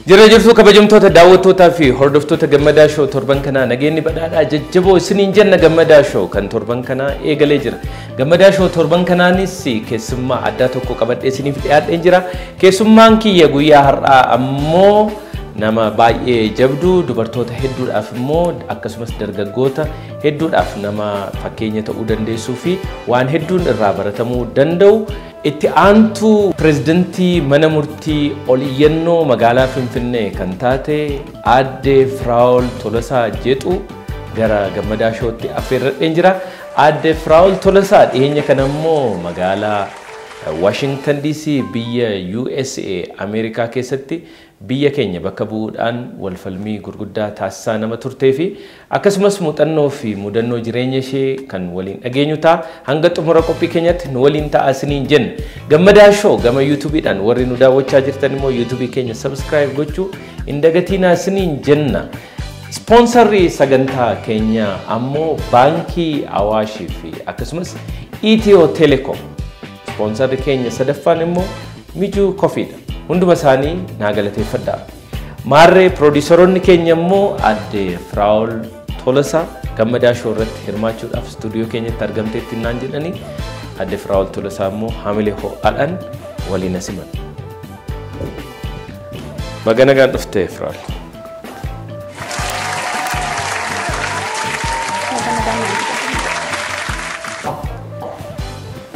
Jira jirtu kabajamtoota daawwattootaa fi hordoftoota Gammadaa Show torban kanaa nageenyi badhaadhaa jajjaboo isiniin jenna. Gammadaa Show kan torban kanaa eegalee jira. Gammadaa Show torban kanaanis keessummaa addaa tokko qabadhee isiniif dhiyaadheen jira. Keessummaan kiyya guyyaa har'aa ammoo nama baay'ee jabduu, dubartoota hedduudhaaf immoo akkasumas dargaggoota hedduudhaaf nama fakkeenya ta'uu dandeessuu fi waan hedduun irraa baratamuu danda'u, itti aantuu pirezidantii mana murtii ol iyyannoo magaalaa Finfinnee kan taate Aadde Firaa'ol Tolasaa jedhu gara Gammadaa Showtti affeerradheen jira. Aadde Firaa'ol Tolasaa dhiyeenya kana immoo magaalaa Washington DC biyya USA Ameerikaa keessatti biyya keenya bakka bu'uudhaan walfalmii gurguddaa taasisaa nama turtee fi akkasumas muuxannoo fi mudannoo jireenya ishee kan waliin dhageenyu ta'a. Hanga xumura qophii keenyatti nu waliin ta'a isiniin jenna. Gammadaa Show gama YouTube'dhaan warri nu daawwachaa jirtan immoo YouTube keenya subscribe gochuu hin dagatinaa isiniin jenna. Sponsorri sagantaa keenyaa ammoo Baankii Awaashii fi akkasumas Ethio Telecom. Sponsorri keenya sadaffaan immoo Mijuu Kofiidha. Hunduma isaanii naa galateeffadhaa. Maarree piroodiisaroonni keenya immoo Aadde Firaa'ol Tolasaa Gammadaa Show irratti hirmaachuudhaaf istuudiyoo keenyatti argamteetti naan jedhanii, Aadde Firaa'ol Tolasaa immoo haamilee ho'aadhaan waliin asiman. Baga nagaan dhufte, Firaa'ol.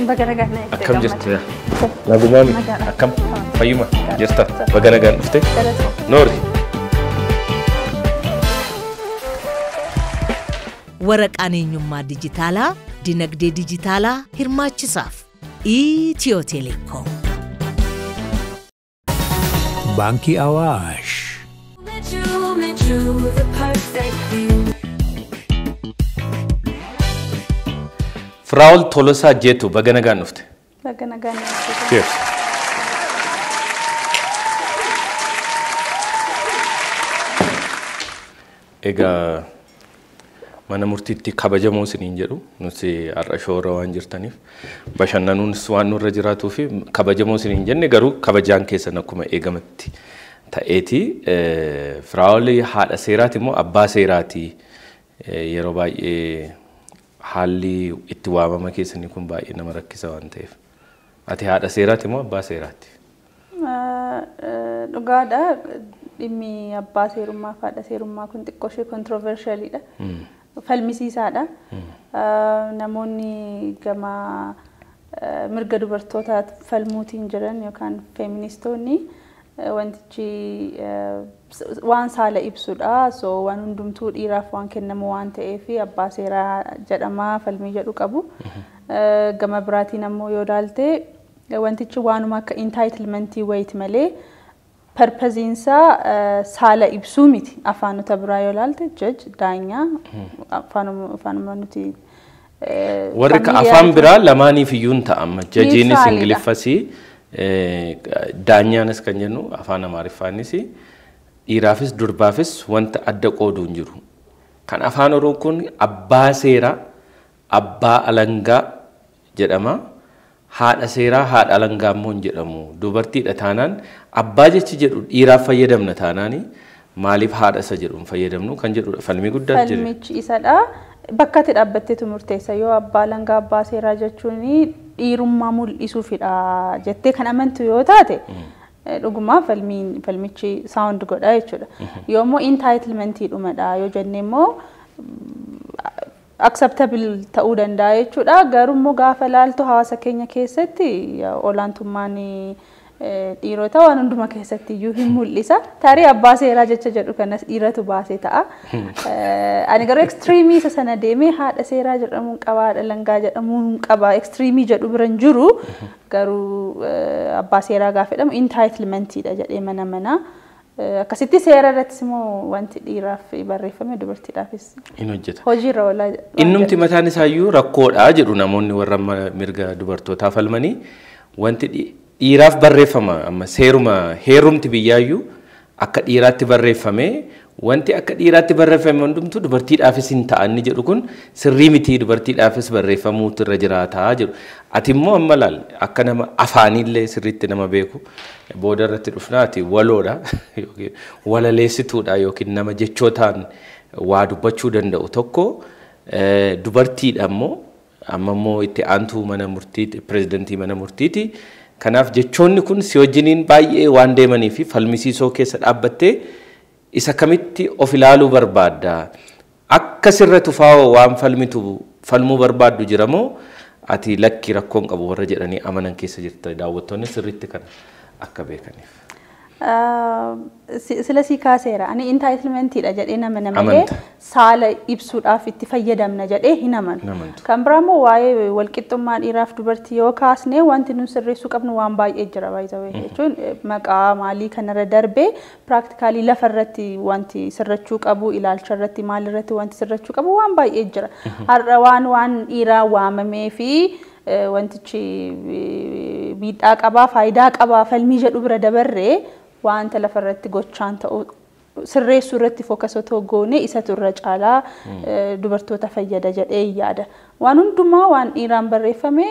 Baga nagaan na eegde. Akkam jirtu? Nagumaami? Akkam? Fayyuma? Jirta? Baga nagaan dhufte. Noori. Waraqaan eenyummaa dijitaalaa dinagdee dijitaalaa hirmaachisaaf. Itiyoo Telekoom. Baankii Awaash. Mijuu, Mijuu, the perfect view. Firaa'ol Tolasaa Jeetu, baga nagaan dhufte. Baga nagaan na eegde. Cheers. Egaa mana murtiitti kabajamoo isiniin jedhu, nuti har'a shoora waan jirtaniif bashannanuunis waan nurra jiraatuu fi kabajamoo isiniin jenne, garuu kabajaan keessan akkuma eegamatti ta'eeti. Firaa'ol haadha seeraati immoo abbaa seeraati? Yeroo baay'ee haalli itti waamama keessanii kun baay'ee nama rakkisa waan ta'eef. Ati haadha seeraati immoo abbaa seeraati? Dhugaadha. Dhimmi abbaa seerummaa fi haadha seerummaa kun xiqqoo ishee controversialidha. Falmisiisaadha. Namoonni gama mirga dubartootaa falmuutiin jiran yookaan feministoonni wantichi waan saala ibsudha. So waan hundumtuu dhiiraaf waan kennamu waan ta'eef abbaa seeraa jedhamaa falmii jedhu qabu. Gama biraatiin ammoo yoo ilaalte wantichi waanuma akka entitlementii wayiiti malee purposeiinsaa saala ibsuu miti. Afaanota biraa yoo ilaalte judge, daanyaa, afaanuma nuti Warri afaan biraa lamaaniif iyyuu hin ta'ama. Judgeiinis Neutralidha. Ingiliffasii, daanyaanis kan jennu afaan Amaariffaanis dhiiraafis durbaafis wanta adda qoodu hin jiru. Kan afaan Oromoo kun abbaa seeraa, abbaa alangaa jedhama. Haadha seeraa, haadha alangaa immoo hin jedhamu. Dubartiidha taanaan abbaa jechi jedhu dhiiraaf fayyadamna taanaani maaliif haadha isa jedhu hin fayyadamnu kan jedhudha. Falmii guddaa jira. Falmichi isadha. Bakka itti dhaabbatteetu murteessa. Yoo abbaa alangaa, abbaa seeraa jechuun dhiirummaa mul'isuufidha jettee kan amantu yoo taate, dhugumaa falmichi sound godha jechuudha. Yoo immoo entitlementii dhumadha yoo jenne immoo acceptable ta'uu danda'a jechuudha. Garuu immoo gaafa laaltu hawaasa keenya keessatti olaantummaan dhiirota waan hunduma keessatti iyyuu hin mul'isa. Tarii abbaa seeraa jecha jedhu kanas dhiiratu baasee ta'a. Ani garuu extremeii isa sana deemee haadha seeraa jedhamuun qaba, haadha alangaa jedhamuun qaba, extremeii jedhu bira hin jiru. Garuu abbaa seeraa gaafa jedhamu entitlementiidha jedhee mana mana. Akkasitti seera irrattis immoo wanti dhiiraaf barreeffame dubartiidhaafis Hin hojjeta. hojiirra oolaa waan Innumti mataan isaayyuu rakkoodha jedhu namoonni warra mirga dubartootaa falmanii wanti Dhiiraaf barreeffama, amma seeruma heerumti biyyaayyuu akka dhiiraatti barreeffame, wanti akka dhiiraatti barreeffame hundumtuu dubartiidhaafis hin ta'anni jedhu kun sirrii miti, dubartiidhaafis barreeffamuutu irra jiraataa jedhu. Ati immoo amma laal, akka nama afaaniillee sirriitti nama beeku, booda irratti dhufnaa, ati waloodha yookiin walaleessituudha yookiin nama jechootaan waa dubbachuu danda'u tokko, dubartiidha immoo, amma immoo itti aantuu mana murtii, pirezidantii mana murtiiti. Kanaaf jechoonni kun si wajjiniin baay'ee waan deemanii fi falmisiisoo keessa dhaabbattee isa kamitti of ilaaluu barbaadda? Akka sirra tufaa waan falmitu falmuu barbaaddu jira moo ati lakki rakkoon qabu warra jedhanii amanan keessa jirta? Daawwattoonni sirriitti kana akka beekaniif. Sila sii kaaseera. Ani entitlementiidha jedhee nama malee saala ibsuudhaaf itti fayyadamna jedhee hin amanu. Kan biraa immoo waa'ee walqixxummaa dhiiraaf dubartii yoo kaasne, wanti nu sirreessuu qabnu waan baay'ee jira baay'ee jechuun maqaa maalii kanarra darbee practically lafarratti wanti sirrachuu qabu, ilaalcha irratti, maal irratti wanti sirrachuu qabu waan baay'ee jira. Har'a waan dhiiraa waamamee fi wantichi miidhaa qabaa, faayidaa qabaa falmii jedhu bira dabarree wanta lafarratti gochaan ta'u sirreessuu irratti focus otoo goone isatu irra caalaa dubartoota fayyada jedhee yaada. Waan hundumaa waan dhiiraan barreeffame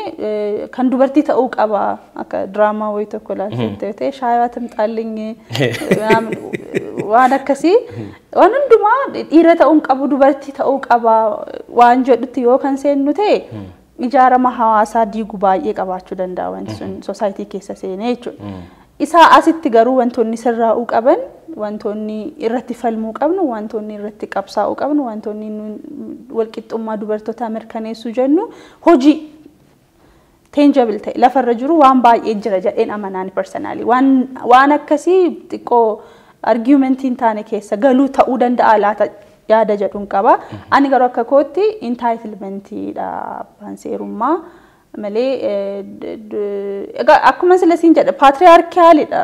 kan dubartii ta'uu qaba, akka diraamaa wayii tokko ilaalchite ta'e, shaayii timxaallinyi, waan akkasii, waan hundumaa dhiira ta'uu qabu, dubartii ta'uu qaba waan jedhutti yoo kan seennu ta'e, ijaarama hawaasaa diigu baay'ee qabaachuu danda'a wanti sun society keessa seenee jechuudha. Isaa asitti garuu wantoonni sirraa'uu qaban, wantoonni irratti falmuu qabnu, wantoonni irratti qabsaa'uu qabnu, wantoonni walqixxummaa dubartootaa mirkaneessuu jennu, hojii tangible ta'e lafarra jiru waan baay'ee jira jedheen amanaan personally. Waan akkasii xiqqoo argumentiin taane keessa galuu ta'uu danda'a laata yaada jedhuun qaba. Ani garuu akka kootti entitlementiidha abbaan seerummaa malee, egaa akkuma sila siin jedha, patriarchalidha.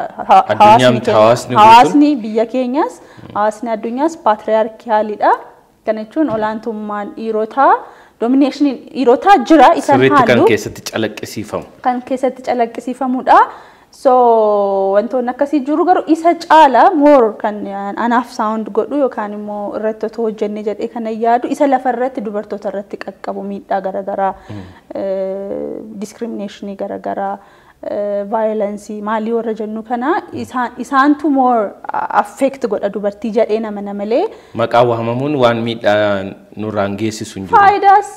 Hawaasni biyya keenyas, hawaasni addunyaas patriarchalidha. Kana jechuun olaantummaan dhiirotaa, dominationiin dhiirotaa jira isaan Sirriitti kan keessatti calaqqisiifamu. Kan keessatti calaqqisiifamudha. So wantoonni akkasii jiru, garuu isa caala more kan anaaf sound godhu yookaan immoo irratti otoo hojjenne jedhee kana yaadu, isa lafarratti dubartoota irratti qaqqabu, miidhaa garaagaraa, discriminationii garaagaraa, violenceii maalii warra jennu kana, isaantu more affect godha dubartii jedhee nama malee. Maqaa waamamuun waan miidhaa nurraan geessisu hin jiru. Faayidaas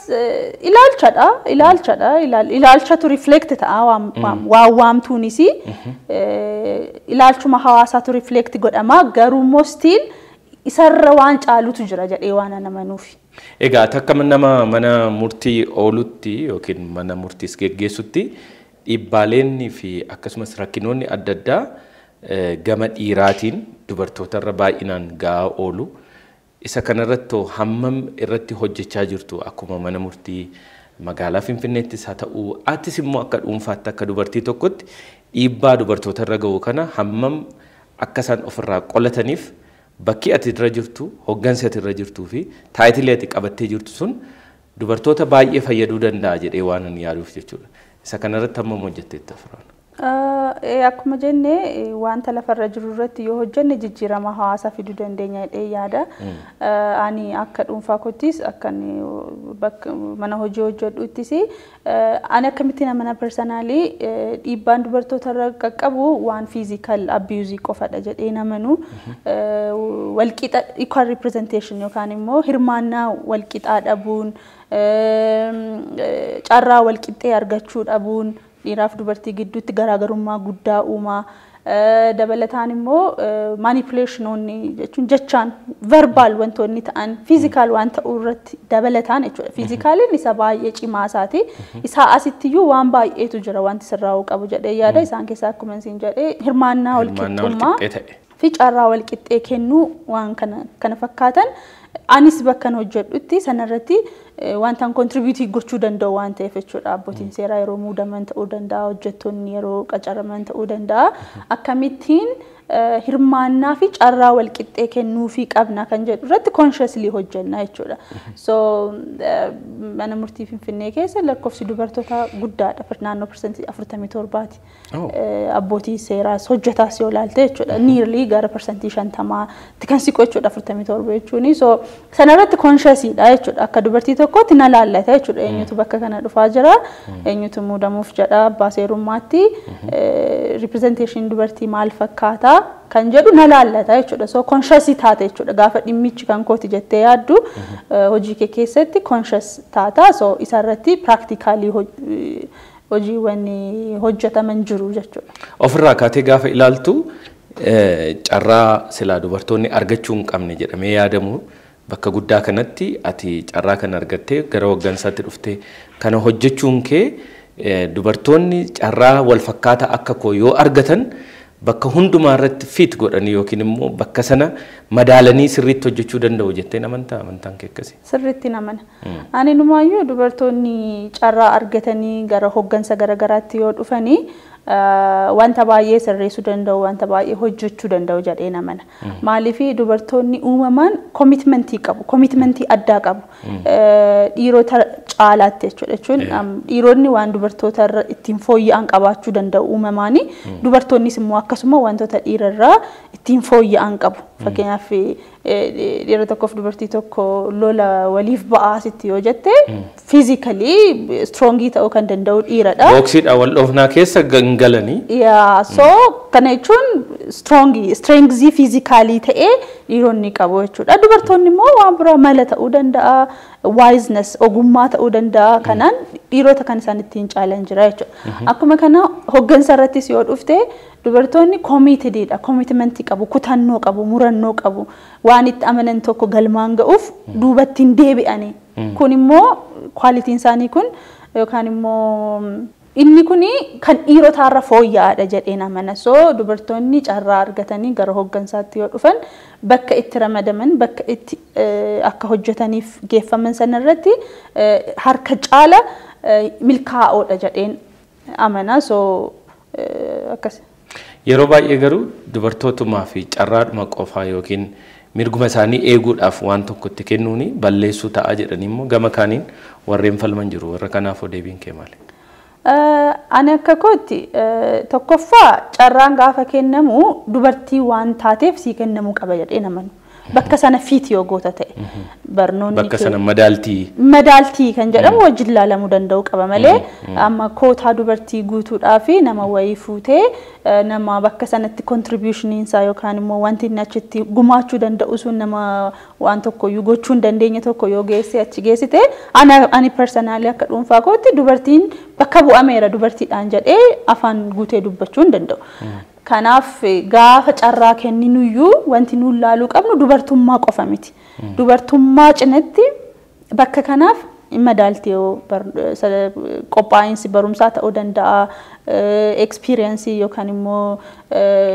ilaalchadha, ilaalchatu reflect ta'a, waan waamtuunis ilaalchuma hawaasaatu reflect godhama, garuu immoo still isarra waan caalutu jira jedhee waan amanuufi. Egaa takka nama mana murtii oolutti yookiin mana murtiis geggeessutti, dhiibbaaleenni fi akkasumas rakkinoonni adda addaa gama dhiiraatiin dubartootarra baay'inaan ga'aa oolu. Isa kanarratti hammam irratti hojjechaa jirtu? Akkuma mana murtii magaalaa Finfinneettis haa ta'u, atis immoo akka dhuunfaatti, akka dubartii tokkotti, dhiibbaa dubartootarra ga'u kana hammam akka isaan ofirraa qolataniif bakki ati irra jirtu, hoggansi ati irra jirtuu fi titlii ati qabattee jirtu sun dubartoota baay'ee fayyaduu danda'a jedhee waan ani yaaduuf jechuudha. Isa kanarratti hammam hojjetteetta, Firaan? Akkuma jenne, wanta lafarra jiru irratti yoo hojjenne jijjiirama hawaasaa fiduu dandeenya jedhee yaada. Ani akka dhuunfaa kottis, akka bakka mana hojii hojjedhuttis, ani akkamittiin amana, personally dhiibbaan dubartoota irra qaqqabu waan physical abuseii qofadha jedhee namanu. Walqixa, equal representation yookaan immoo hirmaannaa walqixaa dhabuun, carraa walqixxee argachuu dhabuun dhiiraaf dubartii gidduutti garaagarummaa guddaa uumaa. Dabalataan immoo manipulationoonni jechuun jechaan, verbal wantoonni ta'an, physical waan ta'uu irratti dabalataan jechuudha. Physicaliin isa baay'ee cimaa isaati. Isaa asittiyyuu waan baay'eetu jira wanti sirraa'uu qabu jedhee yaada. Isaan keessaa akkuma isin jedhee, hirmaannaa walqixxummaa fi carraa walqixxee kennuu, waan kana fakkaatan, anis bakkan hojjedhutti sanarratti wantaan contributeii gochuu danda'u waan ta'eef jechuudha. Abbootiin seeraa yeroo muudaman ta'uu danda'a, hojjettoonni yeroo qacaraman ta'uu danda'a. Akkamittiin Hirmaannaa fi carraa walqixxee kennuufii qabna kan jedhu irratti consciously hojjenna jechuudha. So mana murtii Finfinnee keessa lakkoofsi dubartoota guddaadha, naannoo 47%ti. Abbootii seeraas hojjetaas yoo ilaalte jechuudha. Nearly gara 50%tti kan siqu jechuudha 47 jechuuni. So sanarratti consciousidha jechuudha. Akka dubartii tokkootti na laallata jechuudha. Eenyutu bakka kana dhufaa jira? Eenyutu muudamuuf jedha abbaa seerummaatti? Representation dubartii maal fakkaata kan jedhu na laallata jechuudha. So conscious taate jechuudha. Gaafa dhimmichi kan kooti jettee yaaddu hojii kee keessatti conscious taata. So isarratti practically hojiiwwan hojjetaman jiru jechuudha. Ofirraa kaatee gaafa ilaaltu, carraa silaa dubartoonni argachuu hin qabne jedhamee yaadamu bakka guddaa kanatti ati carraa kana argattee gara hooggansaatti dhuftee kana hojjechuun kee, dubartoonni carraa wal fakkaataa akka koo yoo argatan bakka hundumaa irratti fit godhanii yookiin immoo bakka sana madaalanii sirriitti hojjechuu danda'u jettee amantaa? Amantaan kee akkasii? Sirriitti namana. Ani numaayyuu dubartoonni carraa argatanii gara hooggansa garaagaraatti yoo dhufanii wanta baay'ee sirreessuu danda'u, wanta baay'ee hojjechuu danda'u jedhee namana. Maaliif? Dubartoonni uumamaan commitmentii qabu, commitmentii addaa qabu. Dhiirota caalaatti jechuudha. Jechuun dhiironni waan dubartoota irra ittiin fooyya'an qabaachuu danda'u uumamaanii, dubartoonnis immoo akkasuma wantoota dhiirarraa ittiin fooyya'an qabu. Fakkeenyaaf, dhiira tokkoof dubartii tokko lola waliif ba'aa sitti yoo jette, physically strongii ta'uu kan danda'u dhiiradha. Booksiidhaan wal dhoofnaa keessa gangalanii. Yaa, so kana jechuun strongii, strengthii physicalii ta'ee dhiironni qabu jechuudha. Dubartoonni immoo waan biraa mala ta'uu danda'a, wiseness, ogummaa ta'uu danda'a. Kanaan dhiirota kan isaan ittiin caalan jira jechuudha. Akkuma kana hoggansa irrattis yoo dhufte, dubartoonni committediidha. Commitmentii qabu, kutannoo qabu, murannoo qabu. Waan itti amanan tokko galmaan ga'uuf duubatti hin deebi'ani. Kun immoo qualityn isaanii kun yookaan immoo inni kuni kan dhiirotaarra fooyya'aadha jedheen amana. So dubartoonni carraa argatanii gara hooggansaatti yoo dhufan, bakka itti ramadaman, bakka itti akka hojjetaniif geeffaman sanarratti harka caala milkaa'oodha jedheen amana. So akkas. Yeroo baay'ee garuu dubartootumaa fi carraadhuma qofaa yookiin mirguma isaanii eeguudhaaf waan tokko itti kennuuni balleessuu ta'a jedhanii immoo gama kaaniin warreen falman jiru. Warra kanaafoo deebiin kee maali? Ani akka kootti, tokkoffaa carraan gaafa kennamu dubartii waan taateef sii kennamuu qaba jedhee namanu. Bakka sana fit yoo goota ta'e, barnoonni Bakka sana madaaltii. Madaaltii kan jedhamu wajjin ilaalamuu danda'u qaba malee, amma kootaa dubartii guutuudhaa fi nama wayii fuutee nama bakka sanatti contributioniin isaa yookaan immoo wanti inni achitti gumaachuu danda'u sun nama waan tokko iyyuu gochuu hin dandeenye tokko yoo geesse achi geessite, ani personally akka dhuunfaa kootti dubartiin bakka bu'ameera dubartiidhaan jedhee afaan guutee dubbachuu hin danda'u. Kanaaf gaafa carraa kenninuyyuu wanti nuun laaluu qabnu dubartummaa qofa miti. Dubartummaa cinatti bakka kanaaf madaaltii yoo qophaa'insi barumsaa ta'uu danda'a, experiencii yookaan immoo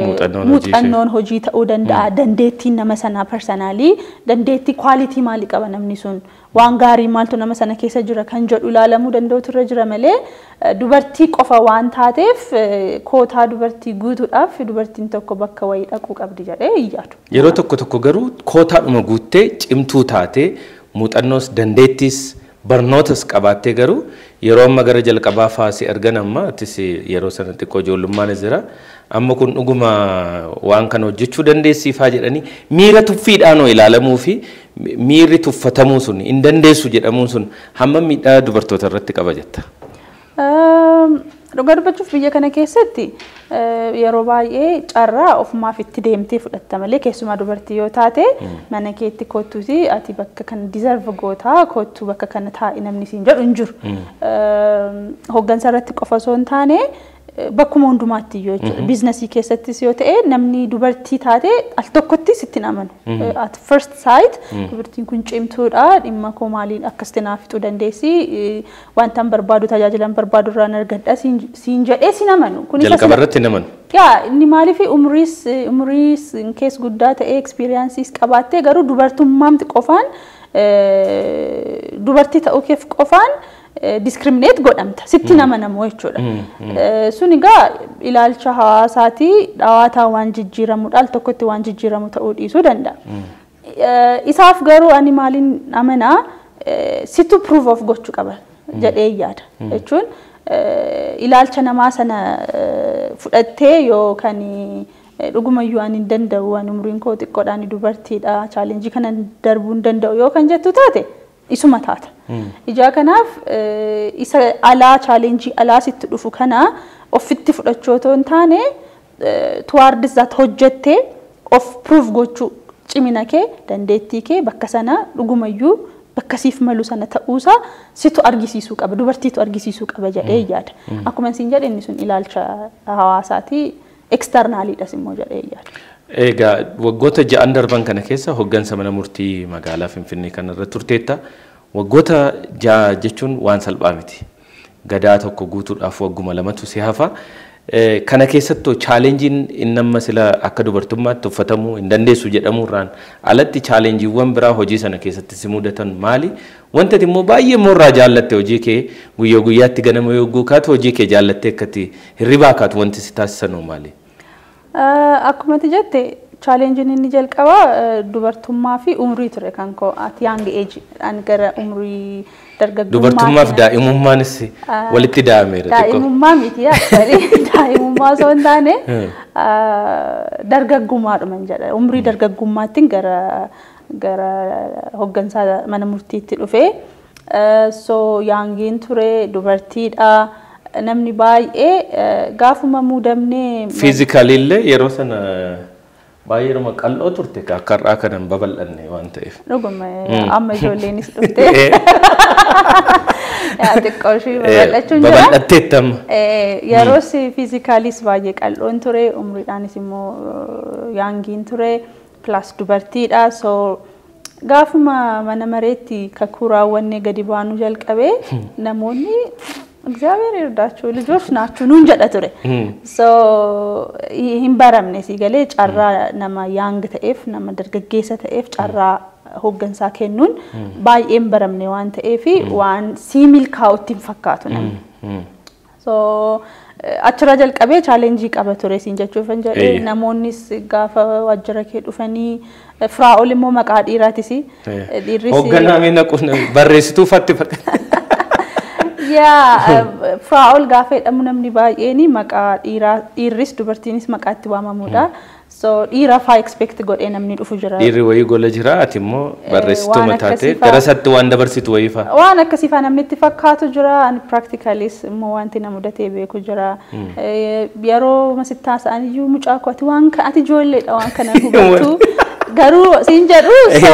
Muuxannoon hojii ishee. Muuxannoon hojii ta'uu danda'a, dandeettiin nama sanaa personally, dandeettii quality maalii qaba namni sun, waan gaarii maaltu nama sana keessa jira kan jedhu ilaalamuu danda'utu irra jira malee, dubartii qofa waan taateef kootaa dubartii guutuudhaaf dubartiin tokko bakka wayii dhaquu qabdi jedhee hin yaadu. Yeroo tokko tokko garuu kootaadhuma guuttee, cimtuu taatee, muuxannoos dandeettiis barnootas qabaattee, garuu yeroo amma gara jalqabaa faasii argan, amma atis yeroo sana xiqqoo ijoollummaan jira. Amma kun dhuguma waan kana hojjechuu dandeessiifaa jedhanii miira tuffiidhaan ilaalamuu fi miirri tuffatamuu sun, hin dandeessu jedhamuun sun hamma miidhaa dubartoota irratti qaba jetta? Dhugaa dubbachuuf, biyya kana keessatti yeroo baay'ee carraa ofumaaf itti deemtee fudhatta malee, keessumaa dubartii yoo taate, mana keetti kottuuti ati bakka kana deserve gootaa, kottuu bakka kana taa'i namni siin jedhu hin jiru. Hooggansa irratti qofa osoo hin taane, bakkuma hundumaatti iyyuu jechuudha. Businessii keessattis yoo ta'e, namni dubartii taate al tokkotti sitti hin amanu. At first sight dubartiin kun cimtuudha, dhimma koo maaliin akkasitti naaf fixuu dandeessi, wanta hin barbaadu, tajaajila hin barbaadu irraan argadha siin jedhee siin amanu. Kunis Jalqaba irratti hin amanu. Yaa, inni maaliif umriis kees guddaa ta'ee experienceiis qabaattee, garuu dubartummaamti qofaan, dubartii ta'uu keef qofaan Discriminate godhamta. Sitti nama namoo jechuudha. Sun egaa ilaalcha hawaasaatii dhawaataa waan jijjiiramuudha, al tokkotti waan jijjiiramu ta'uu dhiisuu danda'a. Isaaf garuu ani maaliin amanaa, situ prove of gochuu qaba jedhee yaada. Jechuun ilaalcha namaa sana fudhattee yoo kan dhugumayyuu ani hin danda'u, ani umriin koo xiqqoodha, ani dubartiidha, challenge kana darbuu hin danda'u yoo kan jettu taate, isuma taata. Ijaa kanaaf isa alaa, challenge alaa sitti dhufu kana ofitti fudhachuu otoo hin taane, towards that hojjettee of prove gochuu, cimina kee, dandeettii kee, bakka sana dhugumayyuu bakka siif malu sana ta'uusaa situ argisiisuu qaba, dubartiitu argisiisuu qaba jedhee yaada. Akkuma isin jedhe, inni sun ilaalcha hawaasaati, externaliidhas immoo jedhee yaada. Egaa waggoota 6 darban kana keessa hoggansa mana murtii magaalaa Finfinnee kanarra turteetta. Waggoota 6 jechuun waan salphaa miti. Gadaa tokko guutuudhaaf wagguma lamatu si hafa. Kana keessattuu challengeiin inni amma sila akka dubartummaatti uffatamuu hin dandeessu jedhamuurraan alatti challengeiiwwan biraa hojii sana keessatti si mudatan maali? Wanta ati immoo baay'ee immoo irraa jaallatte, hojii kee guyyaa guyyaatti ganama yogguu kaatu hojii kee jaallattee akkati hirribaa kaatu wanti si taasisanoo maali? Akkuma ati jette, challengeiin inni jalqabaa dubartummaa fi umrii ture kan koo at young age an gara umrii dargaggummaa. Dubartummaa fi daa'imummaanis walitti daa'ameera xiqqoo. Daa'imummaa miti actually, daa'imummaa osoo hin taane dargaggummaadhuma jedha. Umrii dargaggummaattiin gara hoggansaa mana murtiitti dhufee, so youngiin ture, dubartiidha. Namni baay'ee gaafuma muudamnee. Physically illee yeroo sana baay'eedhuma qal'oo turte, akka har'aa kana hin babal'anne waan ta'eef. Dhuguma, amma ijoolleenis dhufte. Yaa xiqqoo ishii babal'achuun jira. Babal'atteetti amma. Yeroos physicallys baay'ee qal'oon ture, umriidhaanis immoo youngiin ture, plus dubartiidha. So gaafuma mana mareetti kakuu raawwannee gadi baanuu jalqabee, namoonni "እግዚአብሔር ይርዳችሁ ልጆች ናችሁ" nuun jedha ture. So hin baramne si galee, carraa nama young ta'eef, nama dargaggeessa ta'eef carraa hooggansaa kennuun baay'ee hin baramne waan ta'eef, waan sii milkaa'utti hin fakkaatu namni. So achirra jalqabee challenge qaba ture siin jechuufan jedhee, namoonnis gaafa waajjira kee dhufanii Firaa'ol immoo maqaa dhiiraatis. Dhiirris Hoogganaa mee naquun barreessituu fatti fakkaata. Yaa, Firaa'ol gaafa jedhamu namni baay'een maqaa dhiiraa, dhiirris dubartiinis maqaa itti waamamudha. So dhiira faa expect godhee namni dhufu jira. Dhiirri wayii gola jira, ati immoo barreessituu waan mataatee akkasii faa- gara isaatti waan dabarsitu wayii fa'a. Waan akkasii faa namni itti fakkaatu jira. Ani practicallyis immoo wanti na mudatee beeku jira. Yeroo masitti haasa'an iyyuu, "Mucaa koo, ati waan ati ijoolleedha, waan kana hubattu garuu," siin jedhu. So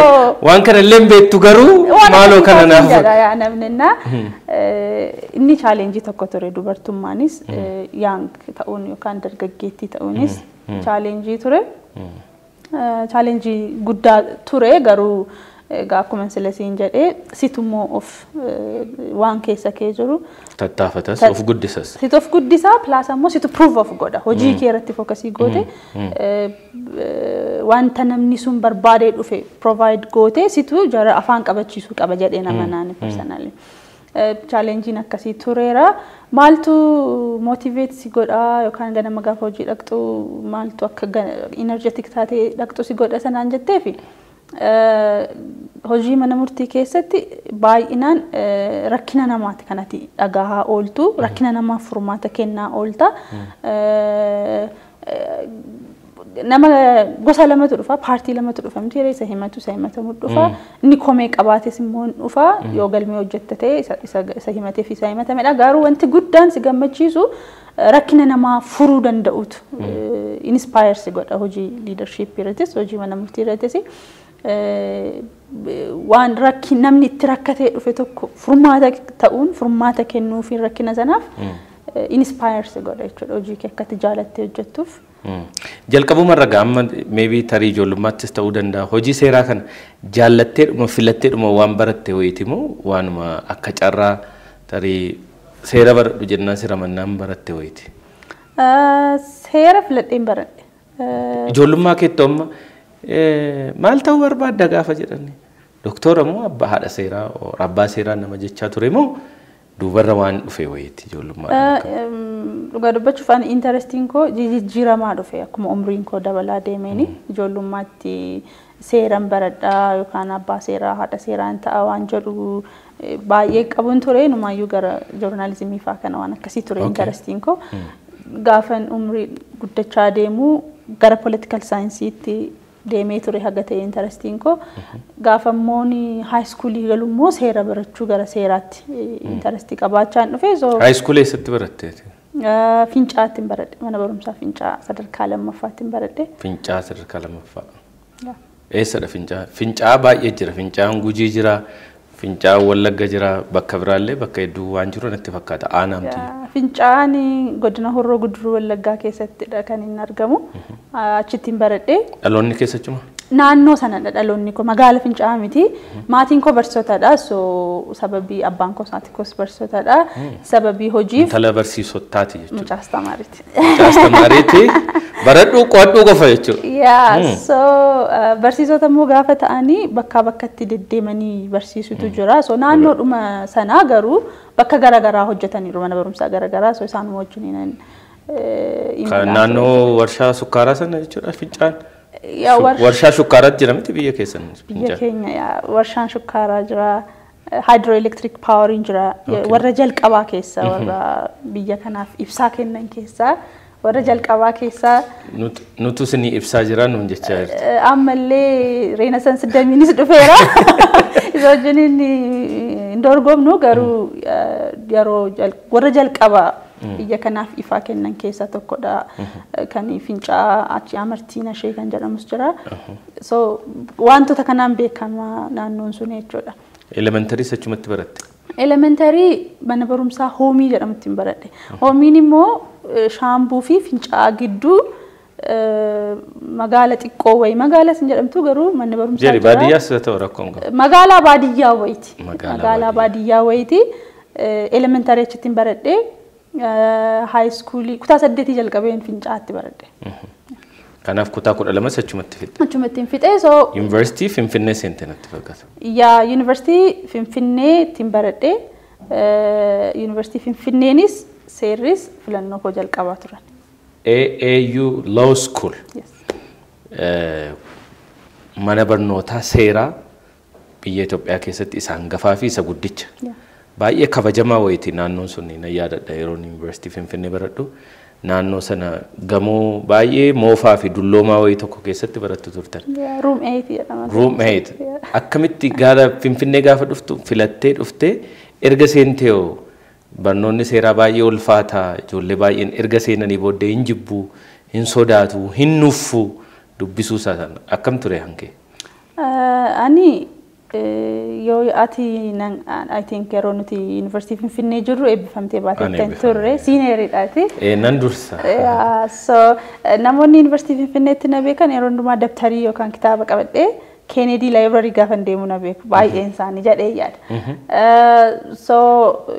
Waan kana illee hin beektu garuu waan maaloo akkasii kana faa siin naaf. jedha yaa namni na inni challenge tokko ture. Dubartummaanis young ta'uun yookaan dargaggeettii ta'uunis challenge ture. Challenge guddaa ture, garuu egaa akkuma sila siin jedhee, sitummoo of waan keessa kee jiru Tattaafatas, of guddisas. Situ of guddisaa, plus ammoo situ prove of godha. Hojii kee irratti focus goote, wanta namni sun barbaadee dhufe provide goote, situ jara afaan qabachiisuu qaba jedhee nama naani personally. Challengeiin akkasii tureera. Maaltu motivate si godha yookaan ganama gaafa hojii dhaqxu maaltu akka energetic taatee dhaqxu si godha sanaan jetteefi, hojii mana murtii keessatti baay'inaan rakkina namaati kanatti dhagahaa ooltu, rakkina namaaf furmaata kennaa oolta. Nama gosa lamatu dhufa, paartii lamatu dhufa miti, isa himatu, isa himatamu dhufa. Inni komee qabaates immoo hin dhufa, yoo galmee hojjette ta'e isa himatee fi isa himatamedha. Garuu wanti guddaan si gammachiisu rakkina namaa furuu danda'utu inspire si godha, hojii leadership irrattis, hojii mana murtii irrattis. Waan rakki namni itti rakkatee dhufe tokko furmaata ta'uun, furmaata kennuufiin rakkina sanaaf inspire si godha jechuudha, hojii kee akkatti jaalattee hojjettuuf. Jalqabuma irra amma maybe tarii ijoollummaattis ta'uu danda'a. Hojii seeraa kana jaallatteedhuma filatteedhuma waan baratte wayiiti moo waanuma akka carraa tarii seera baradhu jennaan si ramannaan baratte wayiiti? Seera filadheen baradhe. Ijoollummaa keetti amma maal ta'uu barbaadda gaafa jedhani? Doktora moo abbaa haadha seeraa, abbaa seeraa nama jechaa ture moo Duubarra waan dhufe wayiiti ijoollummaa? Dhugaa dubbachuuf ani interestiin koo jijjiiramaa dhufe akkuma umriin koo dabalaa deemeeni. Ijoollummaatti seeran baradhaa yookaan abbaa seeraa, haadha seeraan ta'a waan jedhu baay'ee qabuun ture. Numaayyuu gara joornaalizimii fa'aa kana waan akkasii ture interestiin koo. Gaafan umrii guddachaa deemu gara political saayinsiitti deemee ture haga ta'e interestiin koo. Gaafa immoo high schoolii galu immoo seera barachuu, gara seeraatti interestii qabaachaa dhufe. So High schoolii eessatti baratteeti? Fincaatti hin baradhe, mana barumsaa Fincaa sadarkaa lammaffaatti hin baradhe. Fincaa sadarkaa lammaffaa. Eessadha Fincaa? Fincaa baay'ee jira. Fincaan Gujii jira. Fincaan Wallagga jira. Bakka biraallee bakka hedduu waan jiru natti fakkaata. Aanaamti. Fincaan godina Horroo Guduruu Wallaggaa keessattidha kan inni argamu. Achitti hin baradhe. Dhaloonni keessa achuma? Naannoo sanadha dhaloonni koo, magaala Fincaa'aa miti. Maatiin koo barsiisotadha. So sababii abbaan koos haati koos barsiisotadha. Sababii hojiif Intala barsiisotaati jechuudha. Mucaa tamaariiti. Mucaa tamaariiti. Baradhuu qo'adhuu qofa jechuudha. Yaa, so barsiisota immoo gaafa ta'anii bakkaa bakkatti deddeemanii barsiisutu jira. So naannoodhuma sanaa garuu bakka garaagaraa hojjetaniiru, mana barumsaa garaagaraa, so isaanuma wajjiniin. Kan naannoo warshaa sukkaaraa sana jechuudha Fincaan. Warshaa sukkaaraatu jira miti biyya keessan? Biyya keenya yaa, warshaan shukkaaraa jira. Hydroelectric poweriin jira. Warra jalqabaa keessa, warra biyya kanaaf ibsaa kennan keessaa warra jalqabaa keessaa. Nutu isinii ibsaa jira nuun jechaa jirti. Ammallee Renaissance damiinis dhufeera. Isa wajjiniin hin dorgomnu, garuu yeroo warra jalqabaa biyya kanaaf ifaa kennan keessaa tokkodha. Kan Fincaa achi Amartiin Ashee kan jedhamus jira. So wantoota kanaan beekama naannoon sun jechuudha. Elementary achumatti baratte? Elementary mana barumsaa Hoomii jedhamutti hin baradhe. Hoomiin immoo Shaambuu fi Fincaa'aa gidduu magaala xiqqoo wayii, magaala sin jedhamtu, garuu manni barumsaa Jedhi jira. Baadiyyaas haa ta'u rakkoon qabu. Magaalaa baadiyyaa wayiiti. Magaalaa Magaalaa baadiyyaa wayiiti. Elementary achitti hin baradhe. High schoolii kutaa 8 jalqabeen Fincaa'aatti baradhe. Kanaaf kutaa 12 achumatti fixxe. Achumatti hin fixe, so Yuunivarsiitii Finfinnee seente natti fakkaata. Yaa, yuunivarsiitii Finfinnee ittiin baradhe. Yuunivarsiitii Finfinneenis seerris filannoo koo jalqabaa turan. AAU Law School. Yes. Mana barnootaa seeraa biyya Itoophiyaa keessatti isa hangafaa fi isa guddicha. Baay'ee kabajamaa wayiiti naannoon sun, nan yaadadha, yeroo yuunivarsiitii Finfinnee baradhu naannoo sana gamoo baay'ee moofaa fi dulloomaa wayii tokko keessatti barattu turtan. Yeah, Room 8 jedhama. Room 8. Akkamitti gara Finfinnee gaafa dhuftu filattee dhuftee, erga seentee hoo? Barnoonni seeraa baay'ee ulfaataa, ijoollee baay'een erga seenanii booddee hin jibbu, hin sodaatu, hin nuffu dubbisuu isaa sana, akkam ture hankee? Ani yoo ati nan, I think yeroo nuti yuunivarsiitii Finfinnee jirru eebbifamtee Ani baatetti eebbifame. turre, senioriidhaati. Nan dursa. Yeah, so namoonni yuunivarsiitii Finfinneetti na beekan yeroo hundumaa dabtarii yookaan kitaaba qabadhee Kennedy Library gaafa deemu na beeku baay'een isaanii jedhee yaada. So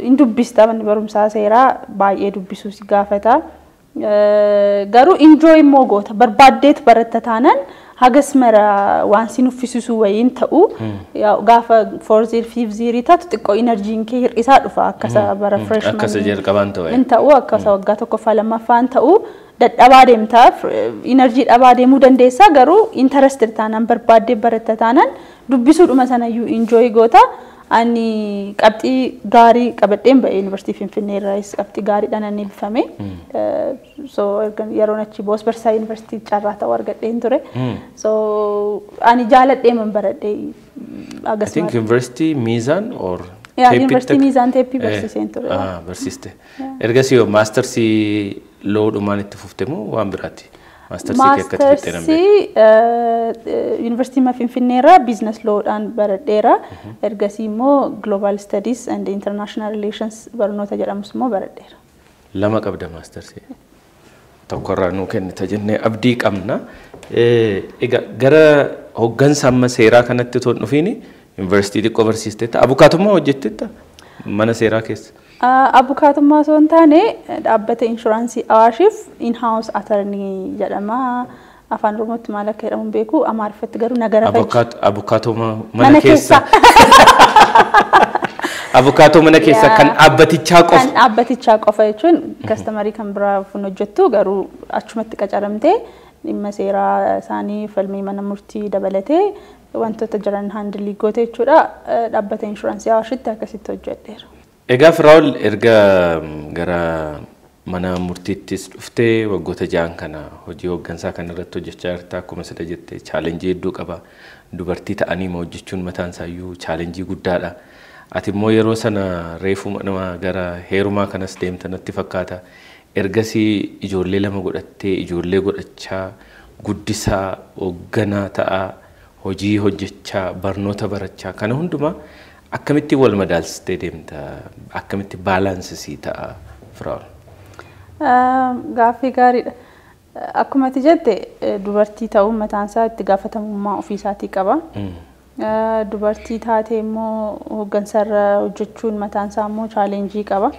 hin dubbista, manni barumsaa seeraa baay'ee dubbisuu si gaafata. Garuu enjoy immoo goota, barbaaddeetu baratta taanaan hagas mara waan si nuffisisu wayiin ta'u. Gaafa fourth year, fifth year taatu xiqqoo energyiin kee hir'isaa dhufa, akkasa bara freshman Akkasa jalqabaan ta'u. hin ta'u, akkasa waggaa tokkoffaa lammaffaan ta'u dadhabaa deemtaa, energy dhabaa deemuu dandeessaa. Garuu interested taanaan, barbaaddee baratta taanaan, dubbisuudhuma sanayyuu enjoy goota. Ani qabxii gaarii qabadheen ba'e yuunivarsiitii Finfinnee irraayis, qabxii gaariidhaan ani eebbifame. So yeroon achi boos barsiisaa yuunivarsiitii carraa ta'uu argadheen ture. So ani jaaladhee man baradhee I akkasuma. think University Mizan or Yaa, Teeppitti Yuunivarsiitii Miizaan Teeppii barsiiseen ture. Ah, barsiiste. Ergasii hoo mastersii lawdhumaan itti fufte moo waan biraati? Mastersii kee akkatti fixxee nan beeku. Mastersii yuunivarsiitii Finfinneerraa business lawdhaan baradheera. Ergasii immoo Global Studies and International Relations barnoota jedhamus immoo baradheera. Lama qabda mastersii. Tokkorraa nuu kennita jennee abdii qabna. Egaa gara hoggansa amma seeraa kanatti otoo hin dhufiin yuunivarsiitii xiqqoo barsiisteetta. Abukaatummaa hojjetteetta mana seeraa keessa? Abukaatummaa osoo hin taane, dhaabbata inshuraansii Awaashiif in-house attorney jedhama. Afaan Oromootti maal akka jedhamu hin beeku. Amaariffatti garuu nagara faji. Abukaatuma mana keessa. Abukaatoo mana keessa kan dhaabbatichaa qofa. Kan dhaabbatichaa qofa jechuun customerii kan biraa hojjettu garuu achumatti qacaramtee dhimma seeraa isaanii falmii mana murtii dabalatee wantoota jiran handle goote jechuudha. Dhaabbata inshuraansii Awaashitti akkasitti hojjedheera. Egaa Firaa'ol, erga gara mana murtiittis dhuftee waggoota 6 kana hojii hooggansaa kana irratti hojjechaa jirta. Akkuma sida jette challenge hedduu qaba. Dubartii ta'anii ma hojjechuun mataan isaayyuu challenge guddaadha. Ati immoo yeroo sana reefuu nama gara heerumaa kanas deemta natti fakkaata. Ergasii ijoollee lama godhattee, ijoollee godhachaa, guddisaa, hoogganaa ta'aa, hojii hojjechaa, barnoota barachaa kana hundumaa akkamitti wal madaalsitee deemta? Akkamitti balance ta'a, Firaa'ol? Gaaffii gaariidha. Akkuma ati jette dubartii ta'uun mataan isaa itti gaafatamummaa ofiisaatii qaba. Dubartii taatee immoo hooggansarra hojjechuun mataan isaa immoo challenge qaba.